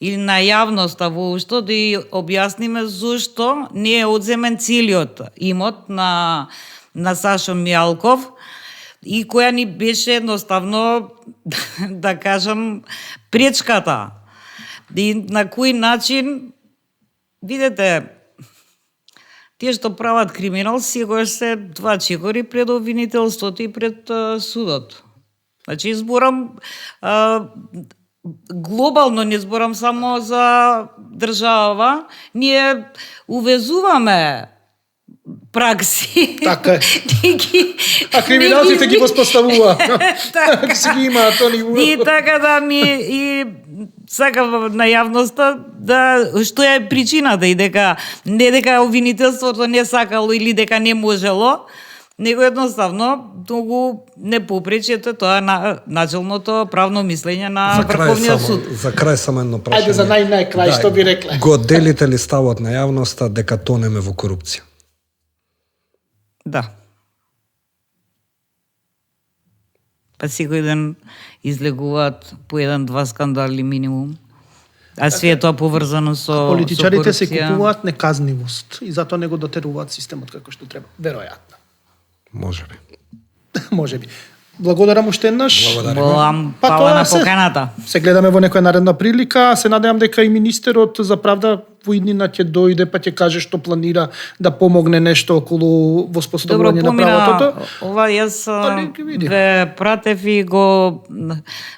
или на јавноста воопшто да ја објасниме зошто не е одземен целиот имот на Сашо Мјалков и која ни беше едноставно, да кажам, пречката. И на кој начин, видете, тие што прават криминал секогаш се два чекори пред обвинителството и пред судот. Зборам глобално, не зборам само за држава, ние увезуваме пракси. Така е. А криминалците ги воспоставува. Така си ги имаат они. И така да и сакам на јавноста што е причината и дека не дека обвинителството не сакало или дека не можело, него едноставно многу не попречете тоа на начелното правно мислење на Врховниот суд. За крај само едно прашање. Ајде за најкрај што би рекле. Го делите ли ставот на јавноста дека тонеме во корупција? Да. Па секој ден излегуваат по 1-2 скандали минимум. А све тоа поврзано со политичарите се корупција. купуваат неказнивост и затоа не го дотеруваат системот како што треба. Веројатно. Може би. Може би. Благодарам уште еднаш. Болам Па пала тоа на поканата. Се гледаме во некоја наредна прилика. Се надевам дека и министерот за правда во иднина ќе дојде па ќе каже што планира да помогне нешто околу воспоставување на правото. Ова јас ве пратев и го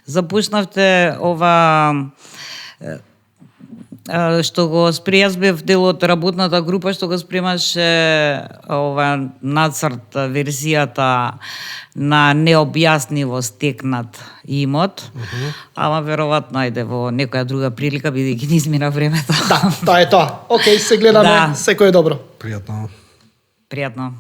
започнавте ова што го јас бев дел од работната група што го спремаше ова нацрт верзијата на необјаснливо стекнат имот, ама веројатно ајде во некоја друга прилика бидејќи не измина времето. Да, тоа е тоа. Океј, се гледаме. Секој е добро. Пријатно. Пријатно.